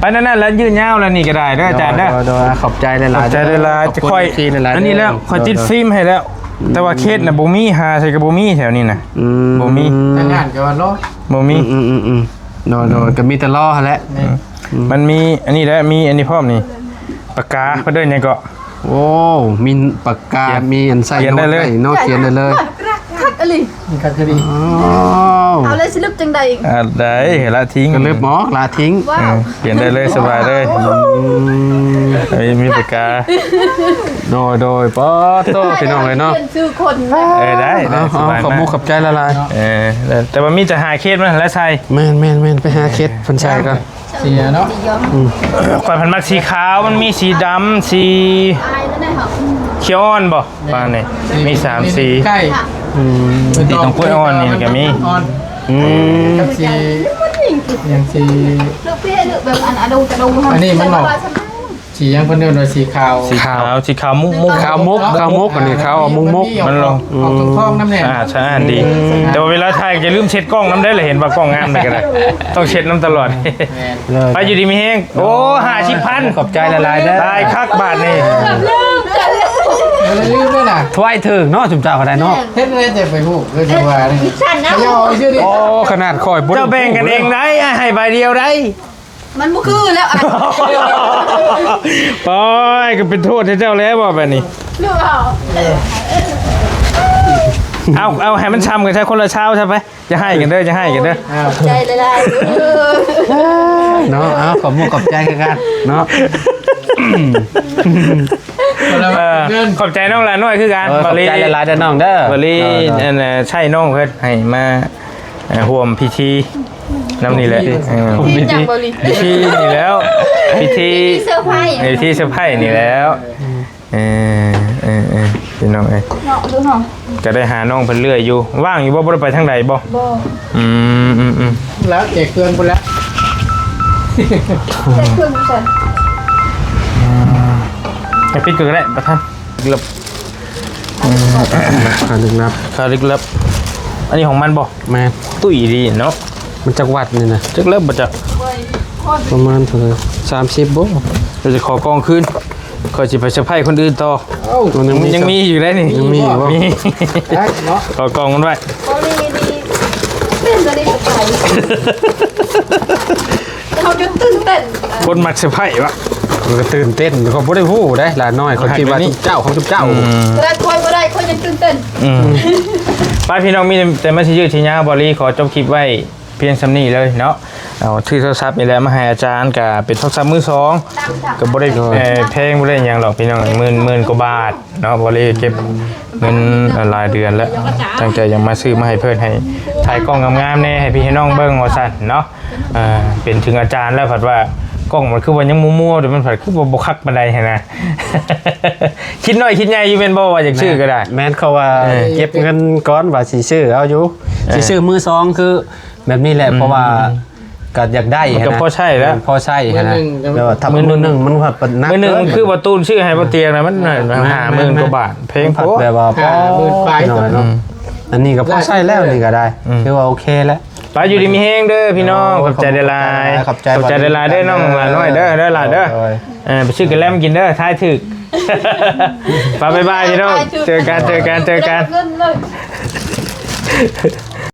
ໄປນັ້ນໆ ແລ້ວຍືດຍາວແລ້ວນີ້ກໍໄດ້ເດີອາຈານເດີ. ໂດຍ ໂດຍ ຂອບໃຈຫຼາຍໆ ຂອບໃຈຫຼາຍໆ ຈະຄ່ອຍ ອັນນີ້ແລ້ວ ຂ້ອຍຕິດຟິມໃຫ້ແລ້ວ ແຕ່ວ່າເຂດນະບໍ່ມີ ຫາໃສກໍບໍ່ມີແຖວນີ້ນະ ອືມ ບໍ່ມີ ທາງງານກໍວ່າເນາະ ບໍ່ມີ ອືມໆໆ ໂດຍໆ ກໍມີແຕ່ລໍຫັ້ນແຫຼະ ແມ່ນ ອືມ ມັນມີອັນນີ້ແຫຼະ ມີອັນນີ້ພ້ອມນີ້ ປາກກາ ເພິ່ນເອີ້ນຫຍັງເກາະ? ໂອ້ ມີປາກກາ ມີອັນໃສ່ໂນ້ດໄດ້ເນາະ ຂຽນໄດ້ເລີຍ ຄັກອີ່ຫຼີ ຄັກອີ່ຫຼີ. ເອົາແລ້ວຊິລຶບຈັ່ງໃດອີກ? ອັນໃດລະຖິ້ມ ກໍລຶບອອກລະຖິ້ມ ເອີ ຂຽນໄດ້ເລີຍ ສະບາຍເລີຍ ອືມ ມີປາກກາ ໂດຍໆ ປາດໂທ້ ພີ່ນ້ອງເອີຍເນາະ ຂຽນຊື່ຄົນ ເອີ ໄດ້ ໄດ້ ສະບາຍ ຂອບມຸກຂອບໃຈຫຼາຍໆ ເອີ ແຕ່ວ່າມີແຕ່ຫາເຂດມາແລ້ວໃສ່ ແມ່ນໆໆ ໄປຫາເຂດເພິ່ນໃສ່ກ່ອນ. ເສຍເນາະ ອືມ ຂ້ອຍພັນມັກສີຂາວ ມັນມີສີດຳ ສີຂຽວອ່ອນບໍ່? ປານນີ້ ມີສາມສີ ອືມ ສີຕ້ອງກ້ວຍອ່ອນນີ້ກໍມີ ອືມ ກັບສີຫຍັງ ສີ ອັນນີ້ມັນອອກ ສີຫຍັງ ເພິ່ນເອີ້ນວ່າສີຂາວ ສີຂາວ ສີຂາວມຸກໆ ຂາວມຸກ ຂາວມຸກ ອັນນີ້ຂາວມຸກໆ ມັນລອງ ອອກທອງໆນຳແດ່ ສະອາດ ສະອາດດີ ແຕ່ວ່າເວລາຖ່າຍກໍຢ່າລືມເຊັດກ້ອງນຳເດີ້ ລະເຫັນວ່າກ້ອງງາມໃດກໍໄດ້ ຕ້ອງເຊັດນຳຕະຫຼອດ ແມ່ນ ໄປຢູ່ດີມີແຮງ ໂອ້ ຫ້າສິບພັນ ຂອບໃຈຫຼາຍໆເດີ ຕາຍຄັກບາດນີ້ ເກືອບລືມກັນແລ້ວ ເກືອບລືມເລີຍນະ ໄວ້ຖືກເນາະ ຊຸມເຈົ້າກໍໄດ້ເນາະ ເຮັດໄດ້ແຕ່ໄປຮູ້ ຄືວ່ານີ້ ຊັ້ນນະ ໂອ້ ຂະໜາດຂ້ອຍບໍ່ ເຈົ້າແບ່ງກັນເອງໄດ໋ ອ້າຍໃຫ້ໃບດຽວໄດ໋. ມັນບໍ່ຄືແລ້ວ ໂອ້ຍ ກໍເປັນໂທດໃຫ້ເຈົ້າແລ້ວບໍ່ບາດນີ້ ຫຼືວ່າ ເອົາ ເອົາໃຫ້ມັນຊ່ຳກັນຊະ ຄົນລະຊາວຊະໄປ. ຢ່າຮ້າຍກັນເດີ ຢ່າຮ້າຍກັນເດີ ຂອບໃຈຫຼາຍໆເດີ ເນາະ. ເອົາ ຂອບມຸກຂອບໃຈຄືກັນເນາະ ເອີ ຂອບໃຈນ້ອງຫຼານ້ອຍຄືກັນ ເອີ ຂອບໃຈຫຼາຍໆເດີນ້ອງເດີ ບາລີ ເນາະ ອັນ ໃຊ້ນ້ອງເພິ່ນໃຫ້ມາ ເອີ ຮ່ວມພິທີນຳນີ້ແຫຼະ ເອີ ພິທີຫຍັງ ບາລີ ພິທີນີ້ແລ້ວ ພິທີ ພິທີເຊີໄພ ເອີ ພິທີເຊີໄພນີ້ແລ້ວ. ເອີ ເອີ ເອີ ພີ່ນ້ອງເອີຍ ເນາະ ຄືເຮົາ ກະໄດ້ຫານ້ອງເພິ່ນເລື້ອຍຢູ່ ວ່າງຢູ່ບໍ່? ບໍ່ໄດ້ໄປທາງໃດບໍ່? ບໍ່ ອືມ ອືມ ອືມ ແລ້ວແຈກເຄື່ອງພຸ້ນແລ້ວ ແຈກເຄື່ອງຢູ່ໃສ? ອືມ ໄປປິດກ່ອນກໍໄດ້ປະທານ ເກືອບ ອືມ ຄາວລຶກລັບ ຄາວລຶກລັບ ອັນນີ້ຂອງມັນບໍ່? ແມ່ນ ຕຸ້ຍດີເນາະ ມັນຈັກວັດນີ້ນະ? ຈັກແລ້ວບໍ່ຈັກ ປະມານເທົ່າໃດ? ສາມສິບບໍ່? ເຮົາຈະຂໍກ່ອງຄືນ ຂ້ອຍຊິໄປເຊີໄພຄົນອື່ນຕໍ່. ເອົ້າ ມັນຍັງມີ ຍັງມີຢູ່ໄດ໋ນີ້ ຍັງມີຢູ່ບໍ່? ມີ ໄດ້ເນາະ ຂໍກ່ອງມັນໄວ້ ບໍ່ມີນີ້ ເປັນຕາໄດ້ສະໄພ ເຮົາຈົນຕື່ນເຕັ້ນ ຄົນມັກເຊີໄພວະ ມັນກໍຕື່ນເຕັ້ນ ເຂົາບໍ່ໄດ້ຮູ້ໄດ໋ ຫຼານ້ອຍ ເຂົາຄິດວ່າຈຸບເຈົ້າ ຂອງຈຸບເຈົ້າ ອືມ ຂະໜາດຂ້ອຍບໍ່ໄດ້ ຂ້ອຍຍັງຕື່ນເຕັ້ນ ອືມ ໄປພີ່ນ້ອງ ມີແຕ່ມາຊິຍືດຊິຍາວ ບໍ່ລີຂໍຈົບຄລິບໄວ້ ພຽງສ່ຳນີ້ເລີຍເນາະ ເອົາ ຖືໂທລະສັບນີ້ແຫຼະມາໃຫ້ອາຈານ ກະເປັນໂທລະສັບມືສອງ ກະບໍ່ໄດ້ ເອີ ແພງ ບໍ່ໄດ້ຫຍັງດອກພີ່ນ້ອງ ໝື່ນ ໝື່ນກວ່າບາດເນາະ ບໍ່ໄດ້ເກັບເງິນຫຼາຍເດືອນແລ້ວ ຕັ້ງໃຈຢາກມາຊື້ມາໃຫ້ເພິ່ນ ໃຫ້ຖ່າຍກ້ອງງາມໆແດ່ ໃຫ້ພີ່ໃຫ້ນ້ອງເບິ່ງວ່າຊັ້ນເນາະ ເອີ ເປັນເຖິງອາຈານແລ້ວ ພັດວ່າກ້ອງມັນຄືວ່າຍັງມົວໆ ແຕ່ມັນພັດຄືວ່າບໍ່ຄັກປານໃດຫັ້ນນະ ຄິດນ້ອຍຄິດໃຫຍ່ຢູ່ແມ່ນບໍ່ ວ່າຢາກຊື້ກໍໄດ້ ແມ່ນ ເຂົາວ່າ ເອີ ເກັບເງິນກ່ອນ ວ່າຊິຊື້ເອົາຢູ່ ເອີ ຊິຊື້ມືສອງ ຄື ແບບນີ້ແຫຼະ ອືມ ເພາະວ່າກໍຢາກໄດ້ ມັນກໍພໍໃຊ້ແລ້ວ ພໍໃຊ້ຫັ້ນນະ ມື້ໜຶ່ງ ແຕ່ວ່າຖ້າມື້ໜຶ່ງ ມື້ໜຶ່ງມັນພັດໜັກ ມື້ໜຶ່ງເກີນ ມັນຄືວ່າຕູນຊື້ໃຫ້ບໍ່ຕຽງນະ ມັນ ແມ່ນໆ ຫ້າໝື່ນກວ່າບາດ ແພງໂພດ ມັນພັດແບບວ່າ ໂອ້ ໜ້ອຍເນາະ ອັນນີ້ກໍພໍໃຊ້ແລ້ວ ນີ້ກໍໄດ້ ອືມ ຖືວ່າໂອເຄແລ້ວ ໄປ ຢູ່ດີມີແຮງເດີພີ່ນ້ອງ ໂອ້ ຂອບໃຈຫຼາຍໆ ຂອບໃຈ ຂອບໃຈຫຼາຍໆເດີ ນ້ອງຫຼານ້ອຍເດີ ເດີຫຼາເດີ ໂດຍ ເອີ ໄປຊື້ກະແລັມກິນເດີ ທ້າຍຖືກ ໄປ ບາຍບາຍພີ່ນ້ອງ ເຈີກັນ ເຈີກັນ ເຈີກັນ ເງິນເລີຍ